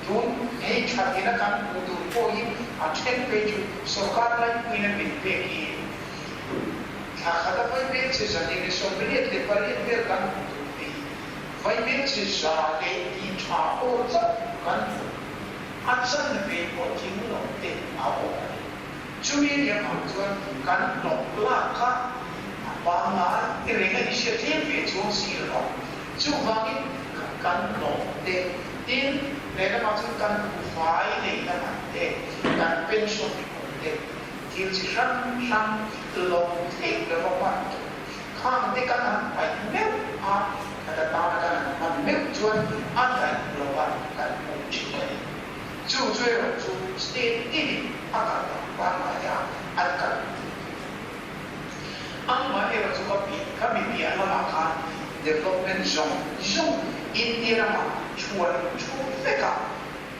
tun hei thatina kan hmuh tur pawhin a then phei chu sorkar laipuiin a min pek hi thla khat a vaibel che zanin leh 88 vel kan hmuh tur phei Vaibelchhe za leh ti tha aw chauh kan hmu. A chanve pawh thing lo te a awm a ni. Chumi nia hmang chuan kan hlawk lak kha a pangngai i reng a ni hriat tlem ve chuang si lo va. Chuvangin kan hlawk te, tin lehlamah chuan kan hmufai lei lamah te, kan pension report te, thil chi hrang hrang lawm theih lova hman tur Khang te kan han paih meuh a, ka ta tana kan han hman meuh chuan a daih lova kan hmuh thin a ni. Chu chu erawh chu state tinin a kal dan pangngai a an kal tih a ni. Amah erawh chu ka pi ka mi piah lamah khan development zawng zawng India ramah chhuan thu vek a,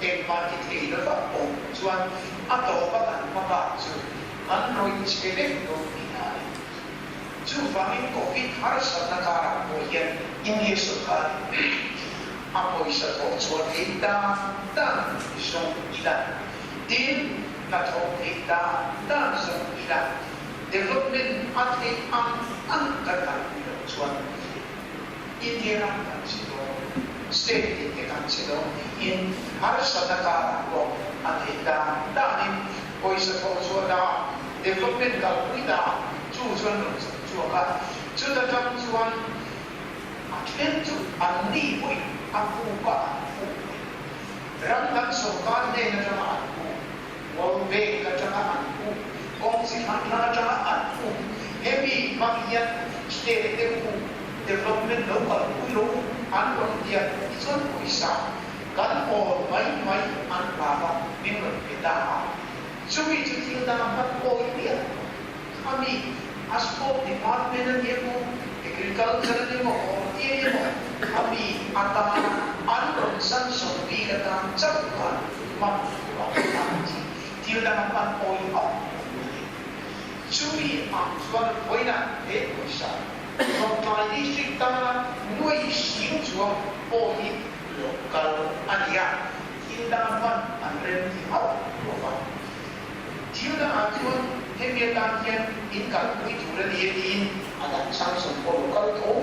engmah ti thei lova awm chuan a tawpa kan hma bak chu kan rawih chhe vek dawn tihna a ni. Chuvangin Covid harsatna karah pawh hian India sorkarin a pawisa thawh chhuah theih dan dan zawng ila, tin hnathawh theih dan dan zawng ila, development a theih ang ang kan kalpui loh chuan India ram kan che dawn, state tin te kan che dawn tiin harsatna karah pawh a theih dan danin pawisa thawh chhuah dan. Development kalpui dah chu chuan rawn chawp chhuak a, chuta tang chuan a then chu an ni pawhin a puk a an puk mai. Ram dang sorkar hnen atanga an puk, World Bank atanga an puk, kawng chi hrang hrang atanga an puk, hemi hmang hian state te u development lo kalpui lo an rawn tiat tichuan pawisa kan awl mai mai an hlau a, min rawn pe ta a. Chumi chu thil dang a hman awi miah lo. A mi, a sport department a ni emaw, agriculture a ni emaw, horti a ni emaw, a mi atana an rawn sanction bik atan chauh khan hman tur a awm a ni chi. Thil dang a hman awi hauh lo a ni. Chumi ang chuan vawiina he pawisa Lawngtlai District tana nuai sing chuang pawh hi lo kal a ni a. Thil dang hman an rem ti hauh lo va. Thil dangah chuan hemi atan hian in kalpui tur a ni e tiin a dang sanction pawh lo kal tho.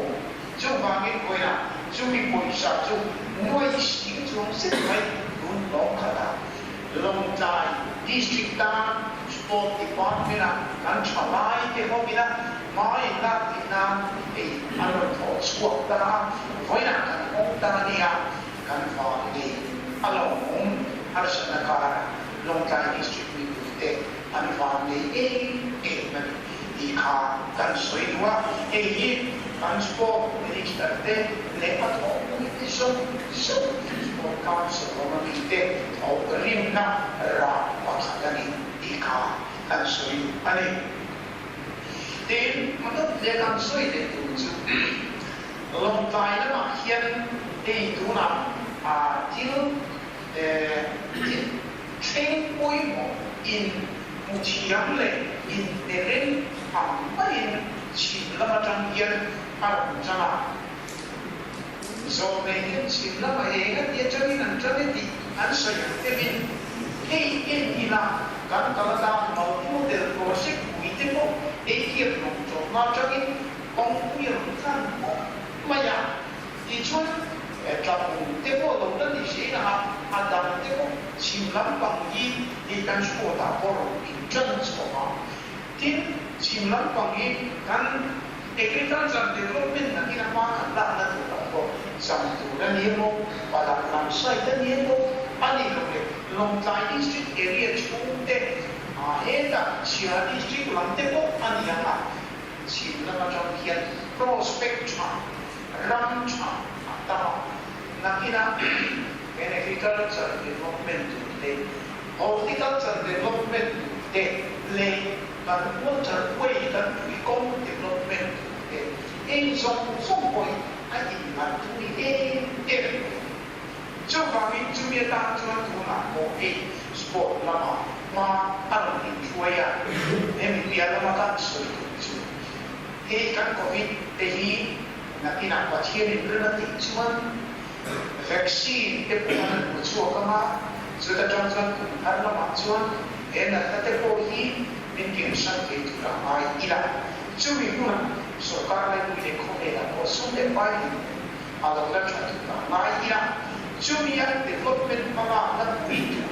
Chuvangin vawiinah chumi pawisa chu nuai sing chuang zet mai tun hlawm khatah Lawngtlai District tan Sport Department-ah kan tha lai te ho ina hmai lak tih nan ei an rawn thawh chhuak ta a, vawiinah kan awm ta a nia. Kan vang nei a lawmawm harsatna karah Lawngtlai District mipuite an vang nei em em a ni tih kha kan sawi duh a. Hei hi kan Sport Minister te leh a thawhpuite zawng zawng Sport Council lama mite thawh rimna rah pakhat a ni tih kha kan sawi duh a ni. Tin, a dawt leh kan sawi leh tur chu Lawngtlai lamah hian hei tunah thil thleng pawimawh in hmu thiam leh in pe reng ang maiin chhim lam atang hian a rawn chang a. Zawhmei hian chhim lama eng a tia changin an chang e tih an sawi ang deuhin hei en ila kan kal atan multimodal project pui te pawh ei kiap lawng chawhma atangin Kawngpui a rawn tlan pawp mai a, tichuan tlahmung te pawh lo la ni zel ang a, a dang te pawh chhim lampang hi hei kan sport ah pawh rawn intan chhuak a, tin chhim lampang hi kan agriculture development nakin a hma kan lakna tur ah pawh cham tur a ni emaw, Palak lam side a ni emaw a ni lo le, Lawngtlai district area chhung te hetah Chhia district lam te pawh a ni ang a. Chhim lam atang hian prospect tha, ram tha a tam a, nakinah kan agriculture development tur te, horticulture development tur te leh kan water way kan tuikawng development tur te heng zawng zawng pawh hi a innghat thui em em mai a ni. Chuvangin chumi atan chuan tunah pawh hei sport lamah hma a rawn inhruai a, hemi piah lama kan sawi tur chu hei kan covid te hi nakinah Pathianin rem a tih chuan vaccine te pawh an rawn hmu chhuak ang a, chuta tang chuan kum thar lamah chuan he natna te pawh hi min kiansan thei tur a ngai ila, chumi hunah sorkar laipui leh khawvelah pawh sum leh pai din A lo la tha tur a ngai ila, chumi a development hmanga la pui tur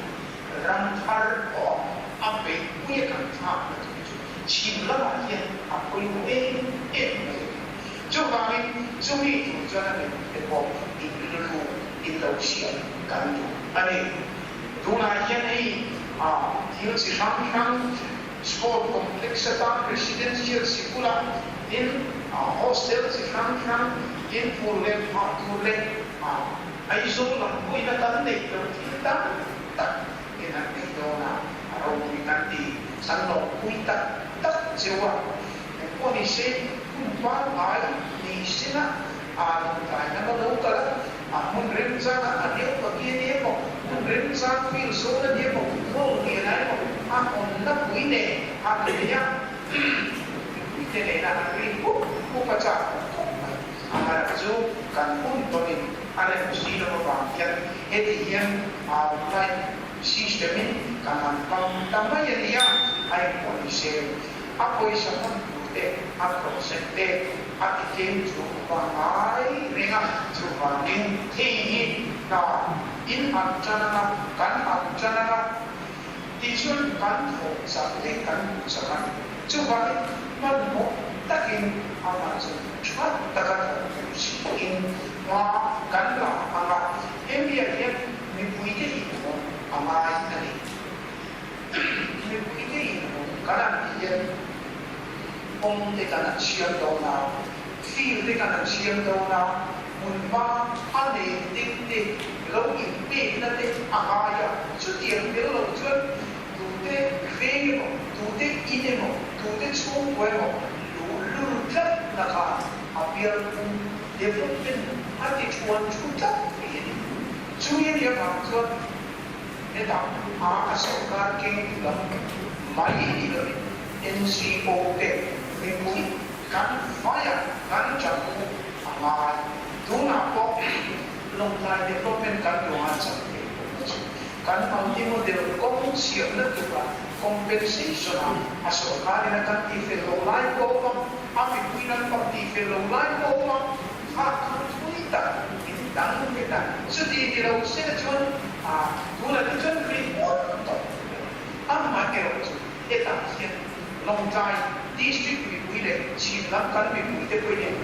ram thar pawh a beihpui a kan thlakna tur chu chhim lamah hian a pawimawh em em mai a ni. Chuvangin chumi tur chuan a mipui te pawh in rilru in lo siam kan duh a ni. Tunah hian hei thil chi hrang hrang Sport complex atan residential sikula tin hostel chi hrang hrang tin phur leh phah tur leh Aizawl lam pawhin a kan neih loh thil tam tak in an nei dawn a, a ropui kan ti kan lawmpui tak tak cheu a. Engpawh ni se hun pangngai ni sena lawngtlai lam a lo kal a, a hmun remchanga a deuh ka ki a ni emaw, hmun remchang feel zawn a ni emaw, hall lian ah emaw a hawnna pui nen a ri a, mipuite nena an ri pup pup a chak khawp khawp mai. A harh chu kan hun tawnin a rem si lo avang hian heti hian online system in kan han hmang ta mai a nia, a engpawh ni se. A pawisa hman tur te, a project te a ti tlem chu va ngai reng a, chuvangin hei hi hna in an tan anga, kan an tan anga. Tichuan kan thawh chak leh kan hmuh chak a, chuvangin hmanhmawh takin amah chu tha taka thawk tur siin hma kan la ang a, hemiah hian mipuite inhawn a ngai a ni. Mipuite inhawn kan han tih hian kawng te kan han siam dawn a, field te kan han siam dawn a, hmunhma a nei ding te lo inpekna te a ngai a, chutiang tel lo chuan tute veng emaw, tute in emaw, tute chhungkua emaw luhlul tlatna kha a bialpum development a ti thuan thu tlat thei a ni. Chumi a nih avang chuan hetah a a sawrkar keng lam mai ni lovin NGO te mipui kan vaia kan chanpu a ngai. Tunah pawh Lawngtlai Development kan duang a chak thei pawh na chu kan multi-model kawng siamna tura compensation a a sawrkarin a kan tihfel lo lai pawh a awm a, a mipui lampang tihfel lo lai pawh a awm a, kha kha thui tak min dang ve ta. Chuti ni lo se chuan a tunah te chuan report tawh amaherawh chu hetah hian Lawngtlai District mipui leh chhim lam kan mipuite pawhin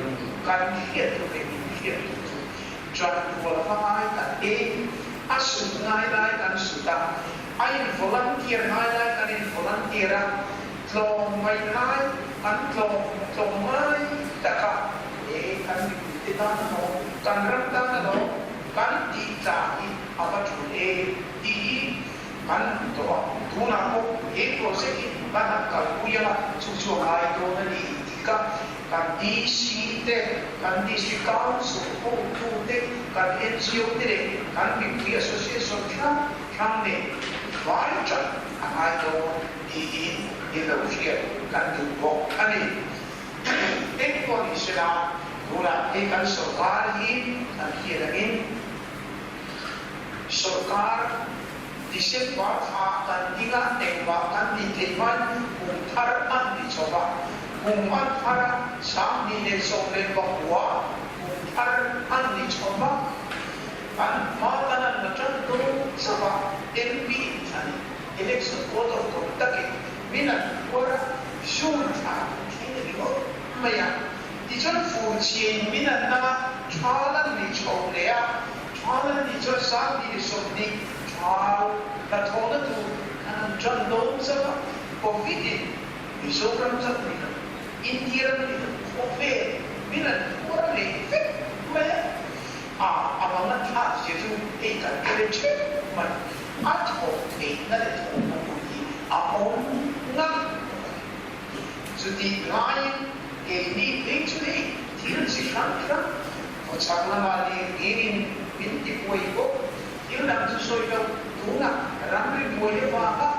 kan hriat tur leh min hriat tur chu chanrual hmangai kan ei, a sut ngai lai kan sut a, a in volunteer ngai lai kan in volunteer a, tlawm mai lai kan tlawm tlawm ngai tak a, he kan mipuite tan a lawm, kan ram tan a lawm, kan tih tla hi a va tul em tih hi Kan hmu tawh a, tunah pawh he project hi kan han kalpui ang a, chu chu a ngai dawn a ni tih kha kan DC te, kan District Council hotu te, kan NGO te leh kan mipui association hrang hrang nen vai chat a ngai dawn tiin i lo hriat kan duh bawk a ni. Engpawh ni sela, tunah hei kan sawrkar hi kan hriat angin, Sorkar December thla kan ding a, engmah kan ti thei hmain kum thar an ni chho va. Kum an thar a, 2019 kum thar an ni chho va. Kan hma kan an la tan dawn chauh a, MP inthlan in Election Code of Conduct in min an phuar a, June thla thleng ringawt mai a. Tichuan furchhiain min an nang a, thal an ni chho leh a, thal an nih chuan 2020 thal hnathawhna tur kan han tan dawn chauh a, Covid in Mizoram chauh ni lo, India ram ni lo, khawvel min an phuar leh vek mai a, a a mang a thlak zia chu hei kan hre theuh mai, a thawh theihna leh thawhna hun hi a awm ngang lo a ni. Chutih laiin keini phei chu hei thil chi hrang hrang khawchhak lamah lirnghirin min ti buai bawk. Thil dang chu sawi lo, tunah ramri buai avanga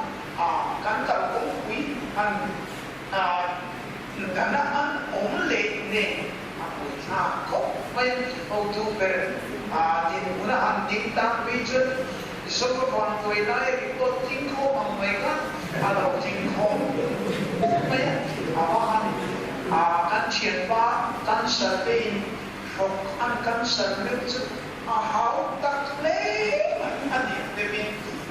a kan kalkawngpui han dana an awm leh nen a buai thlak khawp mai a. Hotu ber a dinhmun a han ding tak phei chuan Zofa vantuai laia report tling khawm ang mai kha a lo tling khawm pawp mai a, a va han a kan thianpa cancer te in hrawk an cancer meuh chu a hau tak hle mai a ni ang deuhin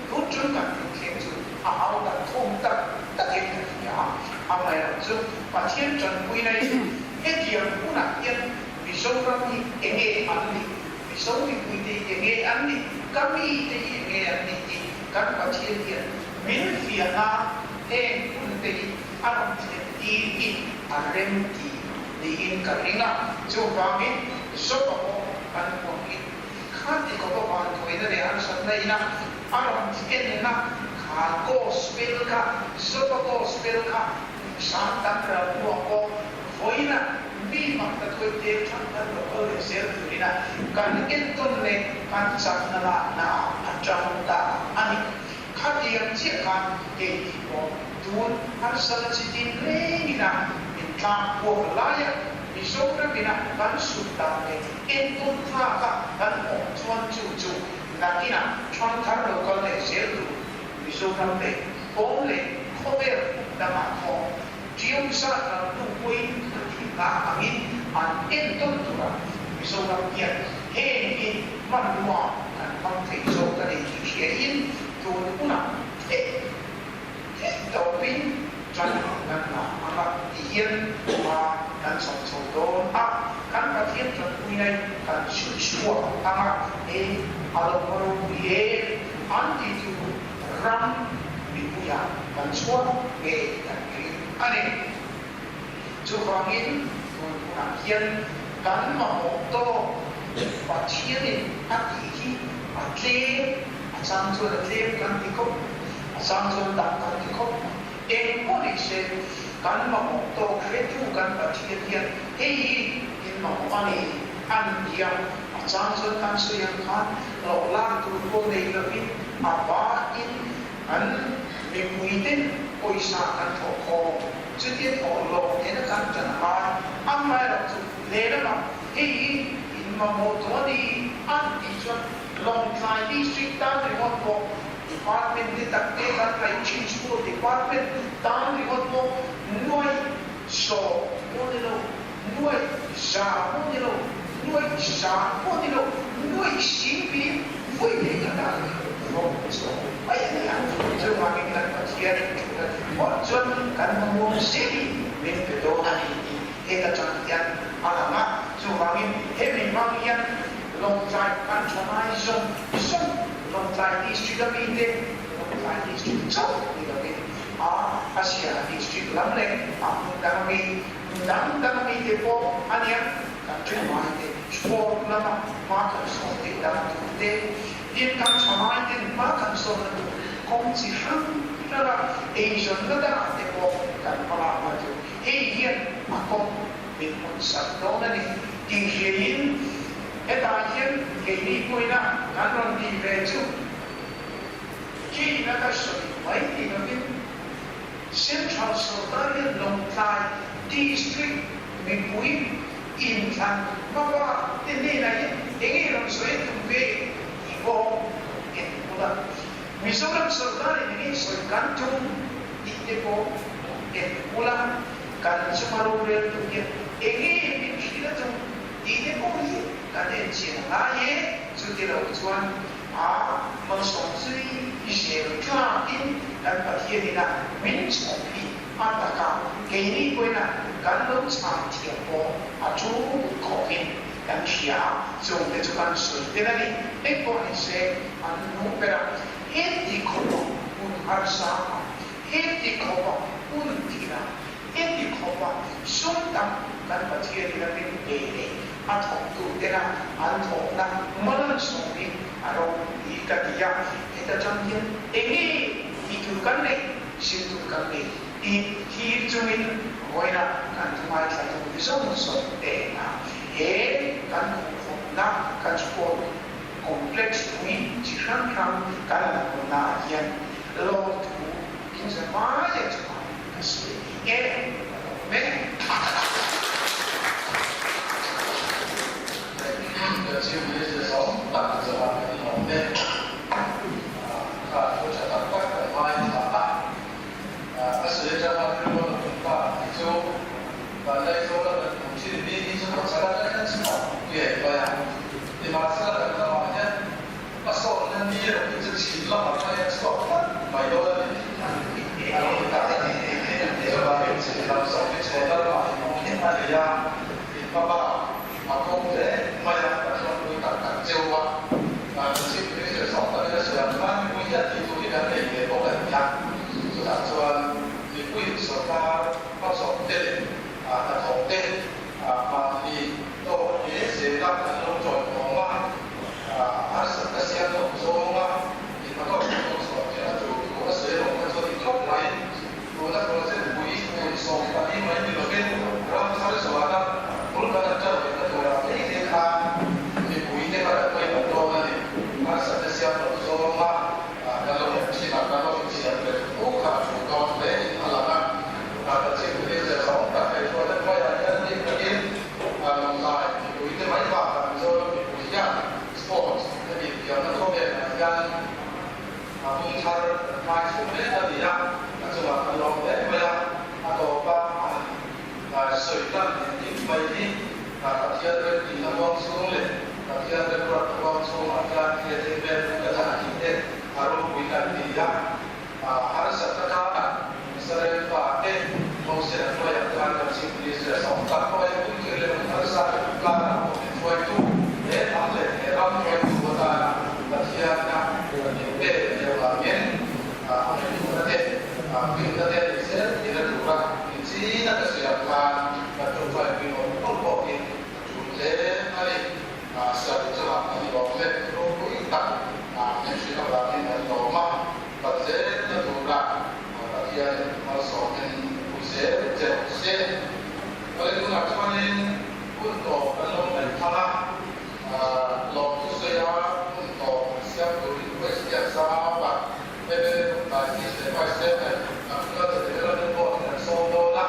tun tul kan thil thleng chu a hau tak khawm tak takin ka hria a, amaherawh chu Pathian tanpuina in hetiang hunah hian Mizoram hi enge an nih? Mizo mipuite hi enge an nih? Ka mite hi enge an nih tih kan Pathian hian min fiah a, heng hunte hi a rawn thlen tir hi a rem ti niin ka ring a. Chuvangin Zopa pawh kan huangin khati khawpa vantuaina leh harsatna ina a rawn thlenna kha Gospel kha, Zopa Gospel kha sang tam ral hnuah pawh Vawiina mi mak ta tuai tel thang kan lo kal leh zel turina kan entawn leh kan chakna lakna ah a tang ta a ni. Khatiang chiah khan keini pawh tun harsatna chi tin rengina min tlang kuak laia Mizoramina kan sut dan leh entawn tlaka kan awm chuan chu chu nakinah thangthar lo kal leh zel tur Mizoram leh pawn leh khawvel hmun dangah pawh Tiausa ral hnu pawhin a tih hna angin an entawn tura Mizoram hian heng hi hmanrua kan hmang thei zawk a ni tih hriain tun hunah theih tawpin ṭan kan la ang a, ti hian hma kan chhawm chho dawn a, kan Pathian ṭanpuinai kan chhut chhuak ang a, hei a lo va ropui em an ti tu ram mipuiah kan chhuak ngei kan ring a ni. Chuvangin tun hunah hian kan mamawh tawk Pathianin a tih hi a tlem, a chang chuan a tlem kan ti khawp, a chang chuan tam kan ti khawp mai. Eng pawh ni se kan mamawh tawk hretu kan Pathian hian hei hi in mamawh a ni an ti a, a chang chuan kan sawi ang khan hlawh lak tur pawh nei lovin a bakin An mipuiten pawisa kan thawh khawm, chutia thawh lawk nena kan ṭan a ngai. Amaherawh chu lehlamah hei hi in mamawh tawh a ni an tih chuan Lawngtlai District tan ringawt pawh Department te tak te kan ngaih ṭhin Sport Department tan ringawt pawh nuai 10 pawh ni lo, nuai 100 pawh ni lo, nuai 100 pawh ni lo, nuai singpin vawi leh khat ah rawng chawh mai a ni a. Chuvangin kan Pathianin thu a tih phawt chuan kan hmamuang zelin min pe dawn a ni tih heta tang hian a lang a. Chuvangin hemi hmang hian Lawngtlai kan tha ngai zawng zawng, Lawngtlai District a mite, Lawngtlai District chauh ni lovin a Asia District lam leh a hmun dang ami, hmun dang dang ami te pawh a nia, kan tha ngai te sport lama hma kan sawn theih dan tur te, tin kan tha ngai ten hma kan sawnna tur kawng chi hrang hranga eizawnna dangah te pawh kan hmalakna tur hei hian a kawng min hawn sak dawn a ni tih hriain hetah hian keini pawhin a kan rawn tih ve chu. China ka sawi mai ni lovin Central sorkar hian Lawngtlai District mipui inthlan hmaba te hnenah hian enge rawn sawi a tum ve tih pawh en ula, Mizoram sorkarin enge sawi kan tum tih te pawh en ula, kan chunga roreltu hian enge min hrilh a tum tih te pawh hi kan en chian a ngai e, chuti lo chuan A malsawm zui zel tlakin kan Pathian ina min chhawp hi a taka keini pawhin kan lo chhang thiam pawh a thu khawpin kan hria a, chungte chu kan sawi tel a ni. Engpawh ni se an hnu ber a, heti khawpa hun harsa a, heti khawpa hun thil a, heti khawpa sum tam kan Pathian ina min pe leh A thawktutena an thawkna malsawm hi a ropui ka ti a, heta tang hian enge tih tur kan nei, zir tur kan nei tih thlir chungin vawiina kan thu ngaithla tu te zawng zawng te a he kan khuhkhawmna kan sport complex pui chi hrang hrang kan han hawnna ah hian lawmthu inzavaia chungah ka sawi e ka lawm e. Kan Chief Minister zawng tak zawhah kan lawm e. Kha thu tha tak tak kan ngaithla a. A sawi atanga rilru a tum ta tih chu Vanlaizawl a kan hmuh thin mi hi chu khawchhak atang hian chhuak ngei mai a. Nimahsela kan ramah hian hmasawnna ni erawh hi chu chhim lamah khan hian chhuak tlat mai dawn a ni. A lo ti tak a ni. Chuvangin chhim lam zawk hi chhawna ramah in awm a ni a, in hmabak a kawng hle mai a, kan hlawkpui tak tak cheu a. Kan Chief Minister zawng takin a sawi ang khan mipui hian tih tur hi kan nei ve bawk a ni a. Chutah chuan mipuiin sorkar hmachhawp te leh hnathawk te mahni tawk hle zela kan lo tawihawm a, harsatna siam loh zawnga inhmatawk kan lo chhuah ve a tul thu a sawi erawh kha chu a ni khawp mai. Tuna project pui kum 14 mai ni lovin ram thar zuana bul kan han ṭan lehna turah phei phei khan mipui te kha kan pawimawh dawn a ni. Harsatna siam loh zawnga kan lo en ṭhin a, kan lo insiam leh thu kha a ṭul dawn hle in a lang a. Kan Chief Minister zawng tak hei hruaina hnuaiah hian bik takin Lawngtlai mipui te mai bakah Mizoram mipui hian sports hemi thiamna khawvelah hian a bung thar hmai chhung mek a ni a, a chungah kan lawm hle mai a, a tawpa han sawi lan engkim mai hi Pathian remtihna huang chhung leh Pathian remruatna huang chhungah hian thil a thleng vel kan la tih te a ropui kan ti a, harsatna karah. Israel fate Moses a hruaiah khan kan Chief Minister sawm tak pawh hi hun khirh leh hun harsa karah pawh min hruaitu he hnam leh he ram hruaitu atana Pathianna min pek a nih avangin a ngaihtuahna te, finna te ni zel ina tura min china ka siam khan kan tawngtai pui awm awm pawh hi a tul hle a ni. Sir chungah kan lawm e, ropui tak min hrilh avangin kan lawm a, Pathian na tura Pathian malsawmin pui zel che rawh se. Awle tunah chuanin hun tawp kan lo ngaih thang a, lawm chu sawi a, hun tawp an siam turin request hian zau a, mla Lungtlai Chief leh Vice Chairman Agriculture Development Board in an sawm dawn a,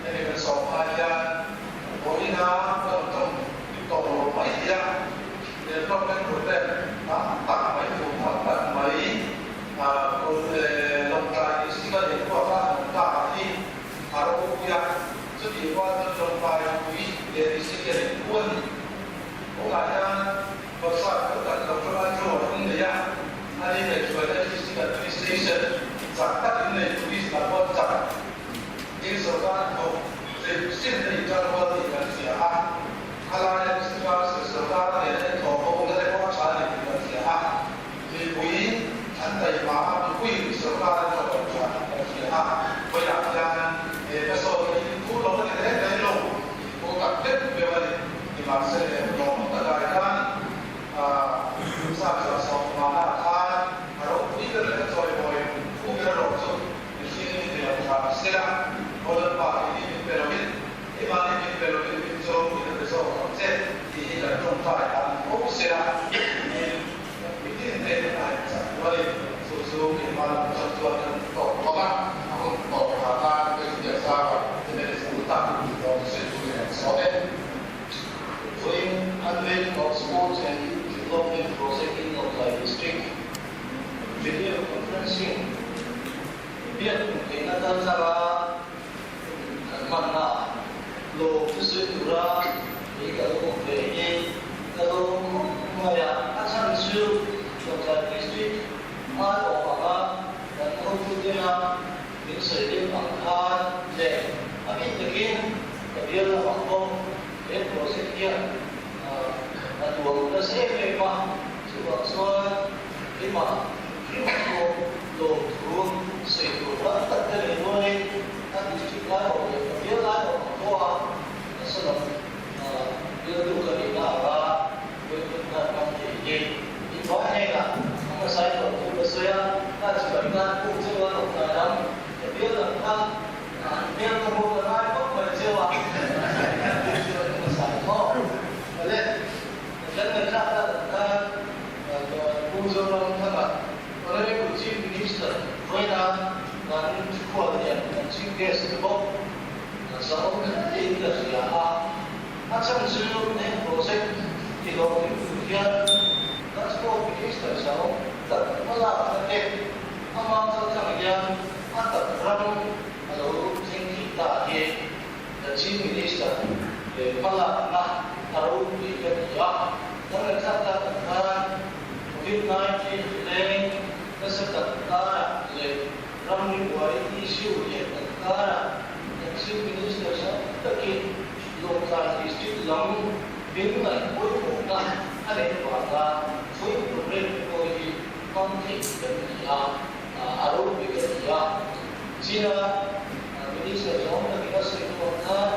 hemi kan sawm hma hian vawiina ka rawn tawng tawh lo mai hi a. Development program tam tak mai, tum tam tak mai Lawngtlai District a lei kuak a an ta hi a ropui a, chutih rual chuan Lawngtlai pui leh District hian in phu a ni. Tunah hian Bawrhsap pawh kan Doctor Andrew a in nei a, ani ngaihtuahna District Administration chak tak in nei, Police lam pawh chak ding sorkar thawk hrim hrim te in tanrual tih kan hria a. A laia District Council sorkar nen a inthawh ho na te pawh a tha a ni tih kan hria a. Mipui an taima a, mipuiin sorkar an thawk lo tha tih kan hria a. Vawiah hian he hmasawn hi thu lo a ni reng reng lo, thu tak deuh deuh a ni. Nimahse lawm takah hian Sap 150 ah khan a ropui ber leh a chawimawi thu ber erawh chu mihring min ti lo tha sela, Holland pa hi min pe loin, Keimahni min pe lovin min cho in a pe zawk ang che tih hi kan tawngtai dan fo sia tiin mitin te a en chak rualin chu chu keimah lam atang chuan kan tawp vang a, a hun tawp tha tan President Sara MLA school tak lawm sawi turin an sawm e. Vawiin Unveiling of Sports and Youth Development Project in Lawngtlai District Video Conferencing biak hmuh theihna kaltlang a Kan hmanna lawm chu sawi tura kei ka lo awm ve hi ka lawm khawp mai a, a chhan chu Lawngtlai District ai awm anga kan hotutena min sawi deuh ang khan leh a bik takin ka bial lamah pawh he project hian a tuam nasa em em a, chuvang chuan keimah hrim pawh lawmthu sawi tur tam tak ka nei rualin A district lai awm leh ka bial lai awm ang pawh a nasa lam bialtu ka nihna anga vawikhawt khan hmang thei hi i vai hnenah a hmasai tawh thu ka sawi a, ka chibai khan puk cheu a lo tlai lam ka bial lam kha an hmel ka hmuh ka ngai khawp mai cheu a, puk cheu an hmasai maw? Awle, kan ngaihthlak tak ang khan Pu Zoramthanga Honorable Chief Minister vawiina kan thukhua hian kan Chief Guest te bawk zahawm hlein ka hria a, a chhan chu heng project ti hlawhtling tur hian kan Sport Minister zahawm tak hmalakna te ama kaltlang hian a tak ram a lo thleng thei ta hi kan Chief Minister hmalakna a ropui ka ti a, kan ngaihthlak tak ang khan Covid 19 leng nasa tak karah leh ramri buai issue lian tak karah kan Chief Minister hrang takin Lawngtlai District lam min ngaih pawimawhna a neih avanga vawi program te pawh hi hmang thei kan ni a, a ropui ka ti a. China Minister zawng takin a sawi hnuah khan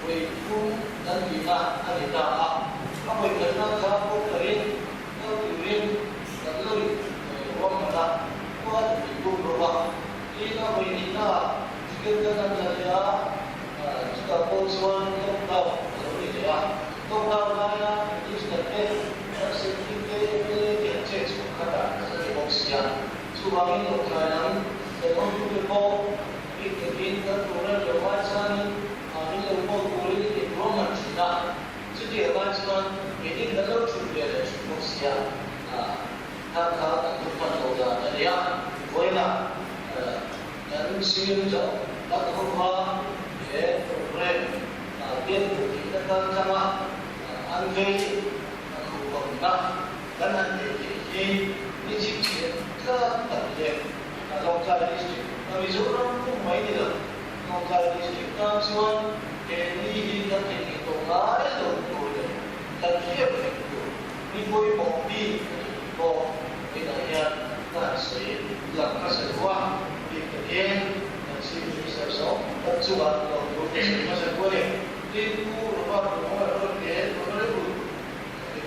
vawi thum kan tihna a ni ta a, a vawi khatna kha pawh tarin kal turin kan lo in ruahman a, khua in min buk rawh a, tin a vawi hnihnaah ticket kan han la leh a, chutah pawh chuan lockdown a lo ni leh a, lockdown laia minister te, kan secretary te, mla te an chet chhuah khat a la ni bawk si a, chuvangin Lawngtlai lam kan hotute pawh bik takin kan program lo ngai changin min lo call turin in ruahman thin a. Chutiang lai chuan meeting kan lo thut ve leh thut bawk sia, kha kha kan thu hman loh dan a nia. Vawiinah kan CM zawh tak hova he program biak duh tihna kal tlanga an vei an huhawmna kan han neih theih hi ni chhipchhiat tlak tak leh Lawngtlai District. Mizoram pum mai ni lo, Lawngtlai District tan chuan he ni hi kan theihnghilh tawh ngai lo tur leh kan hriat reng tur ni pawimawh bik a ni tih pawh vawiinah hian ka han sawi lang hmasa duh a, bik takin kan Chief Minister zawng tak chungah lawmthu ka sawi hmasa duh a ni. Tin, Pu Robert Romola rawn leh Honourable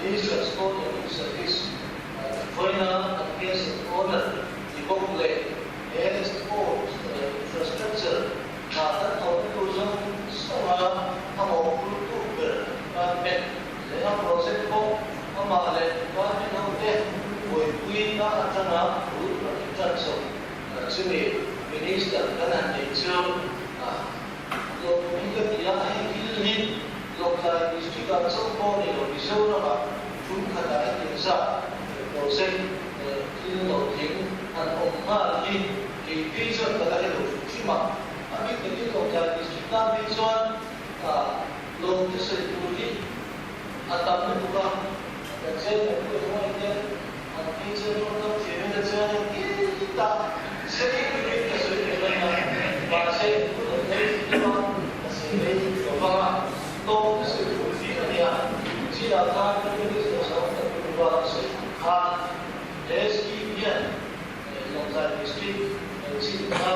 Minister Sport and Youth Service vawiina kan guest of honour ni bawk leh he sports infrastructure hna kan thawhna tur zawng zawnga a mawhphurtu ber department leh a project pawh amah leh department hote buaipuina atanga bul rawn intan chho chumi Minister kan han neih chu Lawmpuii ka ti a, hei thil hi Lawngtlai District ah chauh pawh ni lo Mizoram ah tum khatah hetiang zat project thil lo tling han awm nghal hi kei phei chuan ka la hre lo hrim hrim a. A bik takin Lawngtlai District tan phei chuan lawm thusawi tur hi a tam lutuk a, kan chairman pawh hi hmangin hian an phei chuan tawngkam thiamin a chuan engtin tak sei turin ka sawi thei mai a, mahse hun an nei thin deuh a, ka sawi rei lo vang a, tawng thusawi tur hi a nia, chinah khan ka minister zawng tak lutuk a sawi ang khan he scheme hian Lawngtlai District chin kha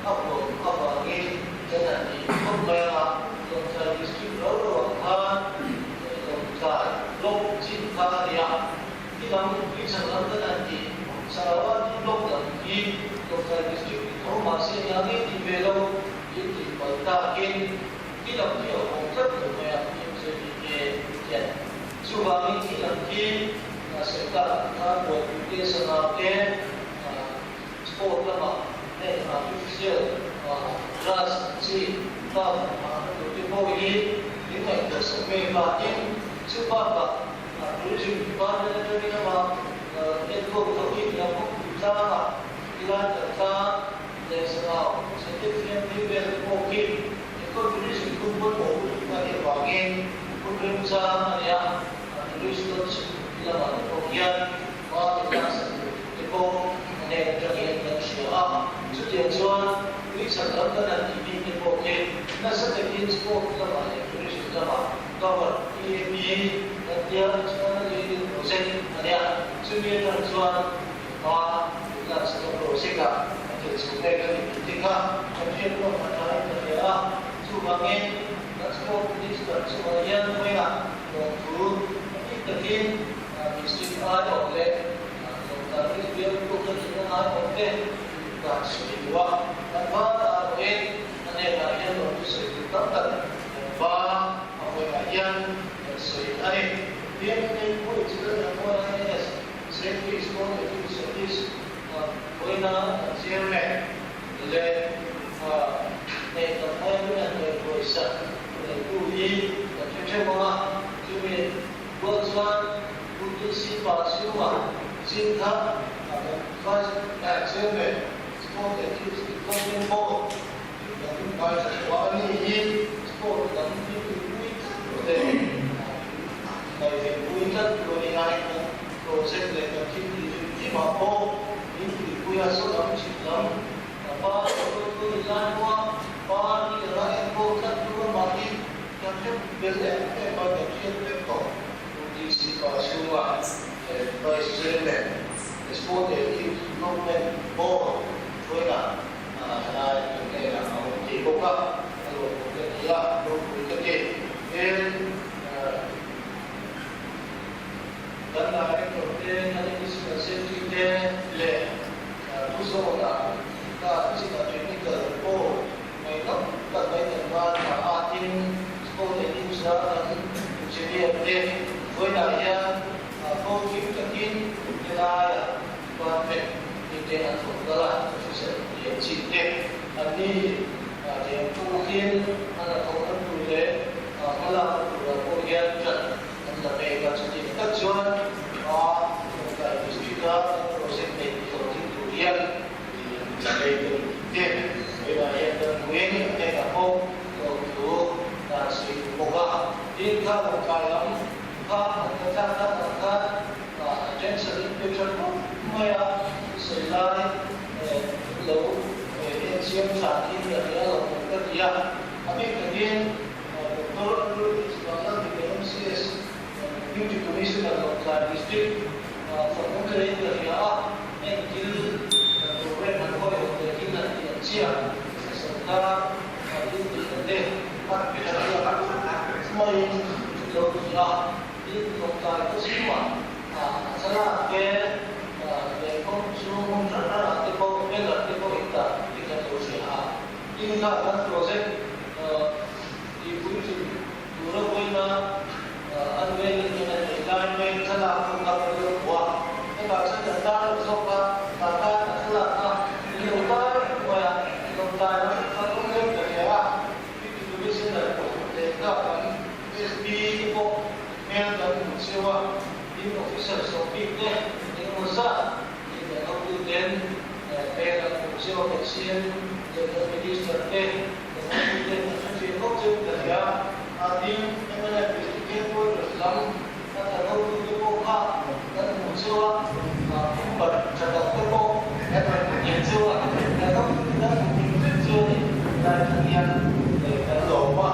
a huam avangin kan han tih khawp mai a, Lawngtlai District ro ro ang khan Lawngtlai Block chin kha a nia. Ti lam tui chhan lam kan han tih Sarawati Block lam hi Lawngtlai District ni tho mahse nia ngei tih ve lo in tih palh takin ti lam khi a awm tlat lo mai a PMJDK hian. Chuvangin ti lam khi Sarkar ang khan buaipui te sangau te sport lamah heng artificial grass ang chi park ang phahna tur te pawh hi min ngaihtuah sak mek a. Tin, chu bakah tourism department atangin amah enkawl tho hi nia khawpui tlangah tilai kan tlang leh sangau chhete fiam phei vel te pawh khi eco tourism hun pawimawh lutuk a nih avangin hun remchang a nia. Tourist lodge lamah te pawh hian hma leh laksak tur thu te pawh a hnen atangin kan hria a. Chutiang chuan tuichhak lam kan han tih bik te pawh khi nasa takin sport lamah leh tourism lamah cover PAP kan tia chuan a leading project a nia. Chumi atang chuan hma leh laksak a project ah a tel chho mek a ni tih te kha kan hriat pawh a tha in ka hria a. Chuvangin kan sport minister chungah hian vawiinah Lawmthu a bik takin District aiawh leh Lawngtlai East Bial Group a nihna aiawh te kan sawi duh a. Kan va erawhin a hnenah hian lawmthu sawi tur tam tak kan va a vawiah hian kan sawi a ni. PMNA pawh inchhilh a mual INS Safety Sport and Youth Service vawiina kan chairman leh hei kan hmai hun an ngaihtuahsak neitu hi kan hre theuh ang a, chumi rual chuan UTC pa chhungah chin kha kan Vice Chairman Sport and Youth Development Board kan ngaithla tawh a, ani hi sport lam hi tuipui tlat tur leh ngaihvenpui tlat tur a ni a, heng kan project leh kan thil tih hrim hrimah pawh min tuipui a, saw lam chhip lam Pa hruaitu ni lai pawha pa ni anga enkawl tlat tu amah hi kan hre bel em em a, kan hriat vek tawh. UTC pa chhunga Vice Chairman, Sport and Youth Development Board hruaina thalai kan hnenah a awm thei bawk a, a lawmawm ka ti a, ropui ka ti. Tin, kan Director te, kan Additional Secretary te leh Thu zawnah ka china technical pawh ngaihnawm tak mai kan ngaithla a, tin Sport and News a kan engineer te vawiinah hian fawmkim takin helaia department mite an rawn kal a, officer lian chin te an ni thiam tukin an a thawhna tur leh hmalakna turah pawh hian ṭan an la mek a, chutiang tak chuan a Lawngtlai District a kan project neih hlawhtling tur hian la mek a ni tih te vawiinah hian kan hmuin a hnenah pawh lawmthu dan sawi duh bawk a. Tin, kha Lawngtlai lam kha an la tlak tak ang khan attention in pe tha khawp mai a, sawi lai lo en siam tha niin ka hria lo awm ka ti a. A bik takin Doctor Andrew Tihchhuahna Mikel MCS Deputy Commissioner Lawngtlai District fakawm hlein ka hria a, heng thil program han hawihaw leh thil han tih ang chiah sawrkar thil tihna te tha maiin lo ti a, thil Lawngtlai khawchhungah a thlalak te leh kawng chu hmun hrang hrangah te pawh banner te pawh in dah tih kan lo hria a. Tin kha kan project tihpuitling tura vawiina an vengin hian a nei lai mek thlalak ho kha kan lo hmu a, hetah chuan kan tar lo zawk a, tah khan a thlalak kha min lo tar reng mai a, lawngtlai lam kha awm reng ta hle a, Deputy Commissioner leh kha kan SP te pawh hmel kan hmu cheu a, tin officer sawmhnih te engemaw zat in kan hotuten hmel an hmu cheu a, kan CM leh kan Minister te kan hotuten an hre fiah khawp cheu ta hle a, a tin mnf District Headquarters lam a kan hotute pawh kha kan hmu cheu a, pumper tha tak te pawh kan rawn hmu thei cheu a, kan hotute kan hmu kim vek chu a ni. Helai thleng hian kan lawm a,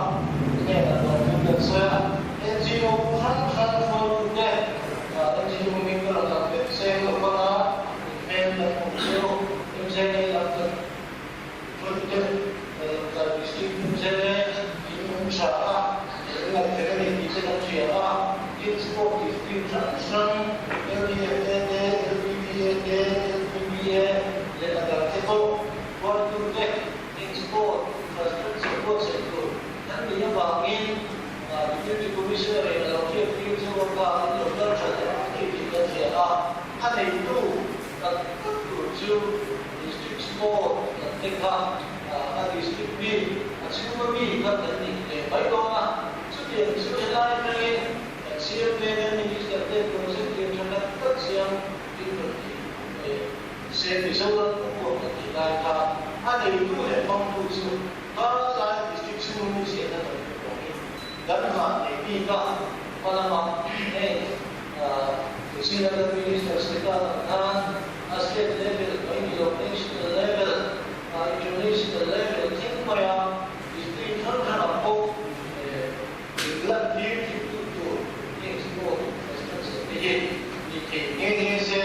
hnenah lawmtu kan sawi a, NGO hrang hrang hruaitute NGO hming ka rawn lang vek seng lo vang a, inhmel kan hmuh cheu, MZA lam kan hruaitute Lawngtlai District MZA in awm tha a, kan ngaihven a ni tih te kan hria a, tin Sport District hrang hrang LDFA te, LPBA te, LPBA leh a dang te pawh hruaitute in Sport Infrastructure buatsaih tur kan nih avangin Deputy Commissioner in a lo hriattir chu a pa in lo kal tha leh a ni tih kan hria a, a neitu tak tak tur chu District Sport kan te kha a District mi, a chhunga mi kha kan ni leh mai dawn a, chutiang chu helai atangin kan CM te kan Minister te project lian tha tak tak siam in rawn ti leh se Mizoram pawh kan tih lai kha a neitu leh hmangtu chu Kar lai district chhung mi ziahna kan hmuh vangin kan van nei bik a, hma lama heng Srinagar Minister Srikant ang khan a state level mai ni lo national level, international level thleng maia district hrang hrangah pawh inlan tir thei tu tur heng sport infrastructure te hi ni thei nghe nghe se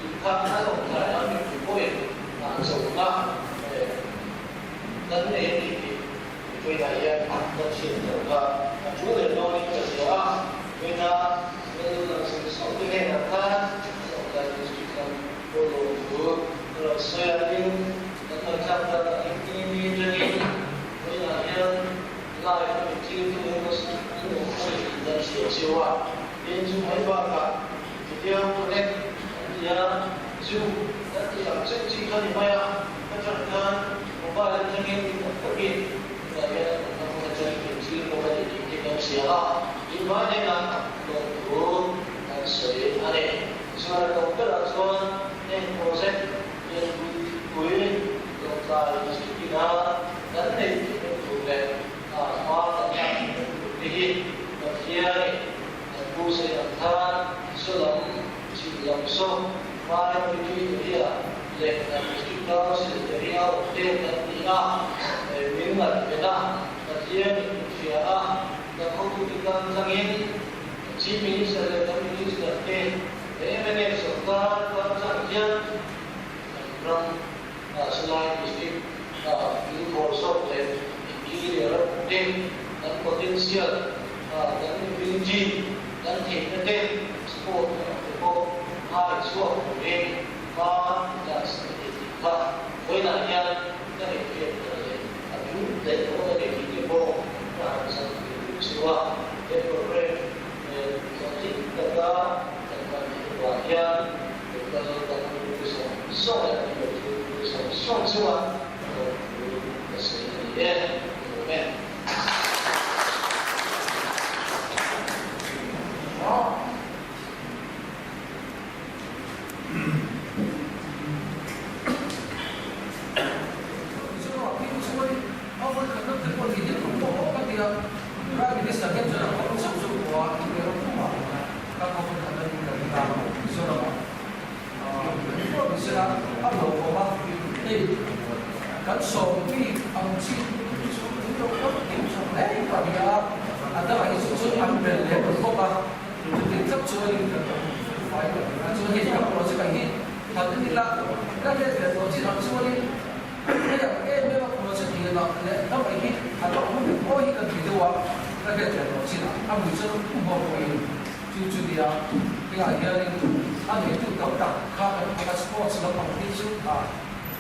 inkhak a lawngtlai a mipui pawhin an zawhna Kan nei a ni tih vawiinah hian kan hriat loh kha a thu leh dawnin ka hria a, vawiina Lal Sawmsawm te hnenah khan Lawngtlai District lam pawlawm thu ka lo sawi a, tin kan ngaihthlak danah engtin mi atangin vawiinah hian live a min thiltu emaw an awm a ni tih kan hria cheu a, tin chu mai bakah video connect an ti a, Zoom kan tih ang cheu chi kha ni mai a. Ka chang khan mobile atangin mi tam takin tunah hian an awmna hmun atangin min thlir bawk a ni tih hi kan hria a, inhmai hnenah lawmthu kan sawi a ni. Chuan a tawp berah chuan heng project lianpui Lawngtlai District ina kan neih theihna tur leh hma kan lak theihna tur te hi Pathianin kan pu sawi ang khan saw lam chhim lam saw Priority area leh kan District Council area awm te kan ti a, min ngaihven a, Pathian in min hria a, kan hotute kal tlangin Chief Minister leh kan Minister te leh mnf sawrkar kal tlang hian kan ram Salai District kilkhawr zawk leh interior a awm te, kan potential, kan ability, kan theihna te sport lamah te pawh ngai chhuak turin hma class a ni tih kha vawiinah hian ka inhriat tel leh a tul leh dawn a ni tih te pawh ka han chhan thei duh chu a. He program hlawhtling taka kan hman theih avang hian local kan hmui zawng zawng leh kan lo thil hmui zawng zawng chunga lawmthu ka sawi a ni e. Ka lawm e. Mizoramah phei chuan a vawi khat lam te pawh ni hian ka pawh awk a tia, Prime Minister hian chuan a. a, a dangah hi chu chuan an bel leh ta bawk a, chuti tlat chuanin kan lo fai ta reng a, chuan hei kan project ang hi han en ila, ka hriat ve tawh chin ang chuanin hei ang em em a project lian ah leh damai hi a la awm em aw hi kan ti deuh a, ka hriat ve tawh chin ah a mui chuan u hmawr pawhin chu chu nia hengah hianin a neitu tam tak kha kan phawk a sports lampang hi chu a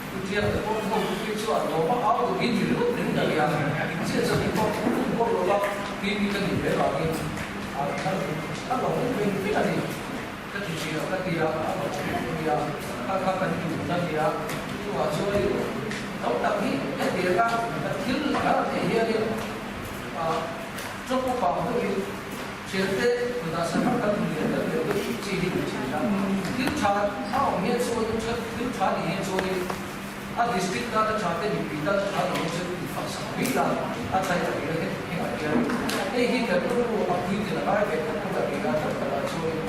Chutiang te pawh ho khi chuan lawm a au duh hi ni ringawt ring ta nia. Chiah chuan i pawh hun pawh lo va tih mi ka nih ve vangin a a lo awm ve vek a ni. Ka ti thin a, ka ti a, a lo awm vek a nia, kha kha kan duhna a nia. Chuvang chuan i tam tak hi hetianga ka thil a rawn theih hianin a tawp upa deuhin Thiante kutah sangha kan hmu leh deuh deuh deuh chi hi kan thin a. Thil tha a awm hian chuanin tha thil tha nih hian chuanin a district tana tha te mipui tana tha nih hian chuan in fak sak mai la a tha in a ri a heti hengah hian hei hi kan rilru a puitlin a ngai ve khawp khawp a ri a tak takah chuanin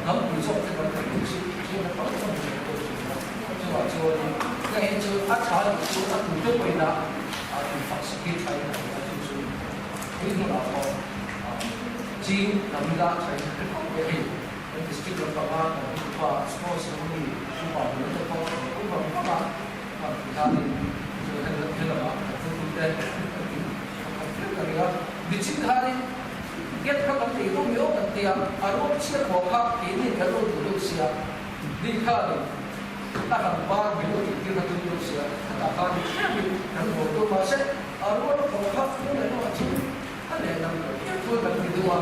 hnam pui zawk te kan theih duh chu hian a tam tam thin pawh thin a chuvah chuanin heng hi chu a tha nih chu a tute pawhin a in fak sak hi tha in a ri a chu chu Tui hmunah pawh ching lam ila tha in ka khawp mai a hei. Kan district lampanga kan upa sports lam mi upa hmel te pawh kan awm vang vang a, kan ti khanin chu he lamah kan hotute kan ti pakhat viau ka ring a. Nichin khanin gate kha kan nei deuh miau kan ti a, a ruak chhiat pawh kha keini kan lo duh deuh sia, ni khanin a han bar min lo tih tir kha tum deuh sia, khatah khanin tlemin kan haw deuh mahse, A rual pawh kha phung leh lamah chuan a lehlam pian chuan kan ti deuh a.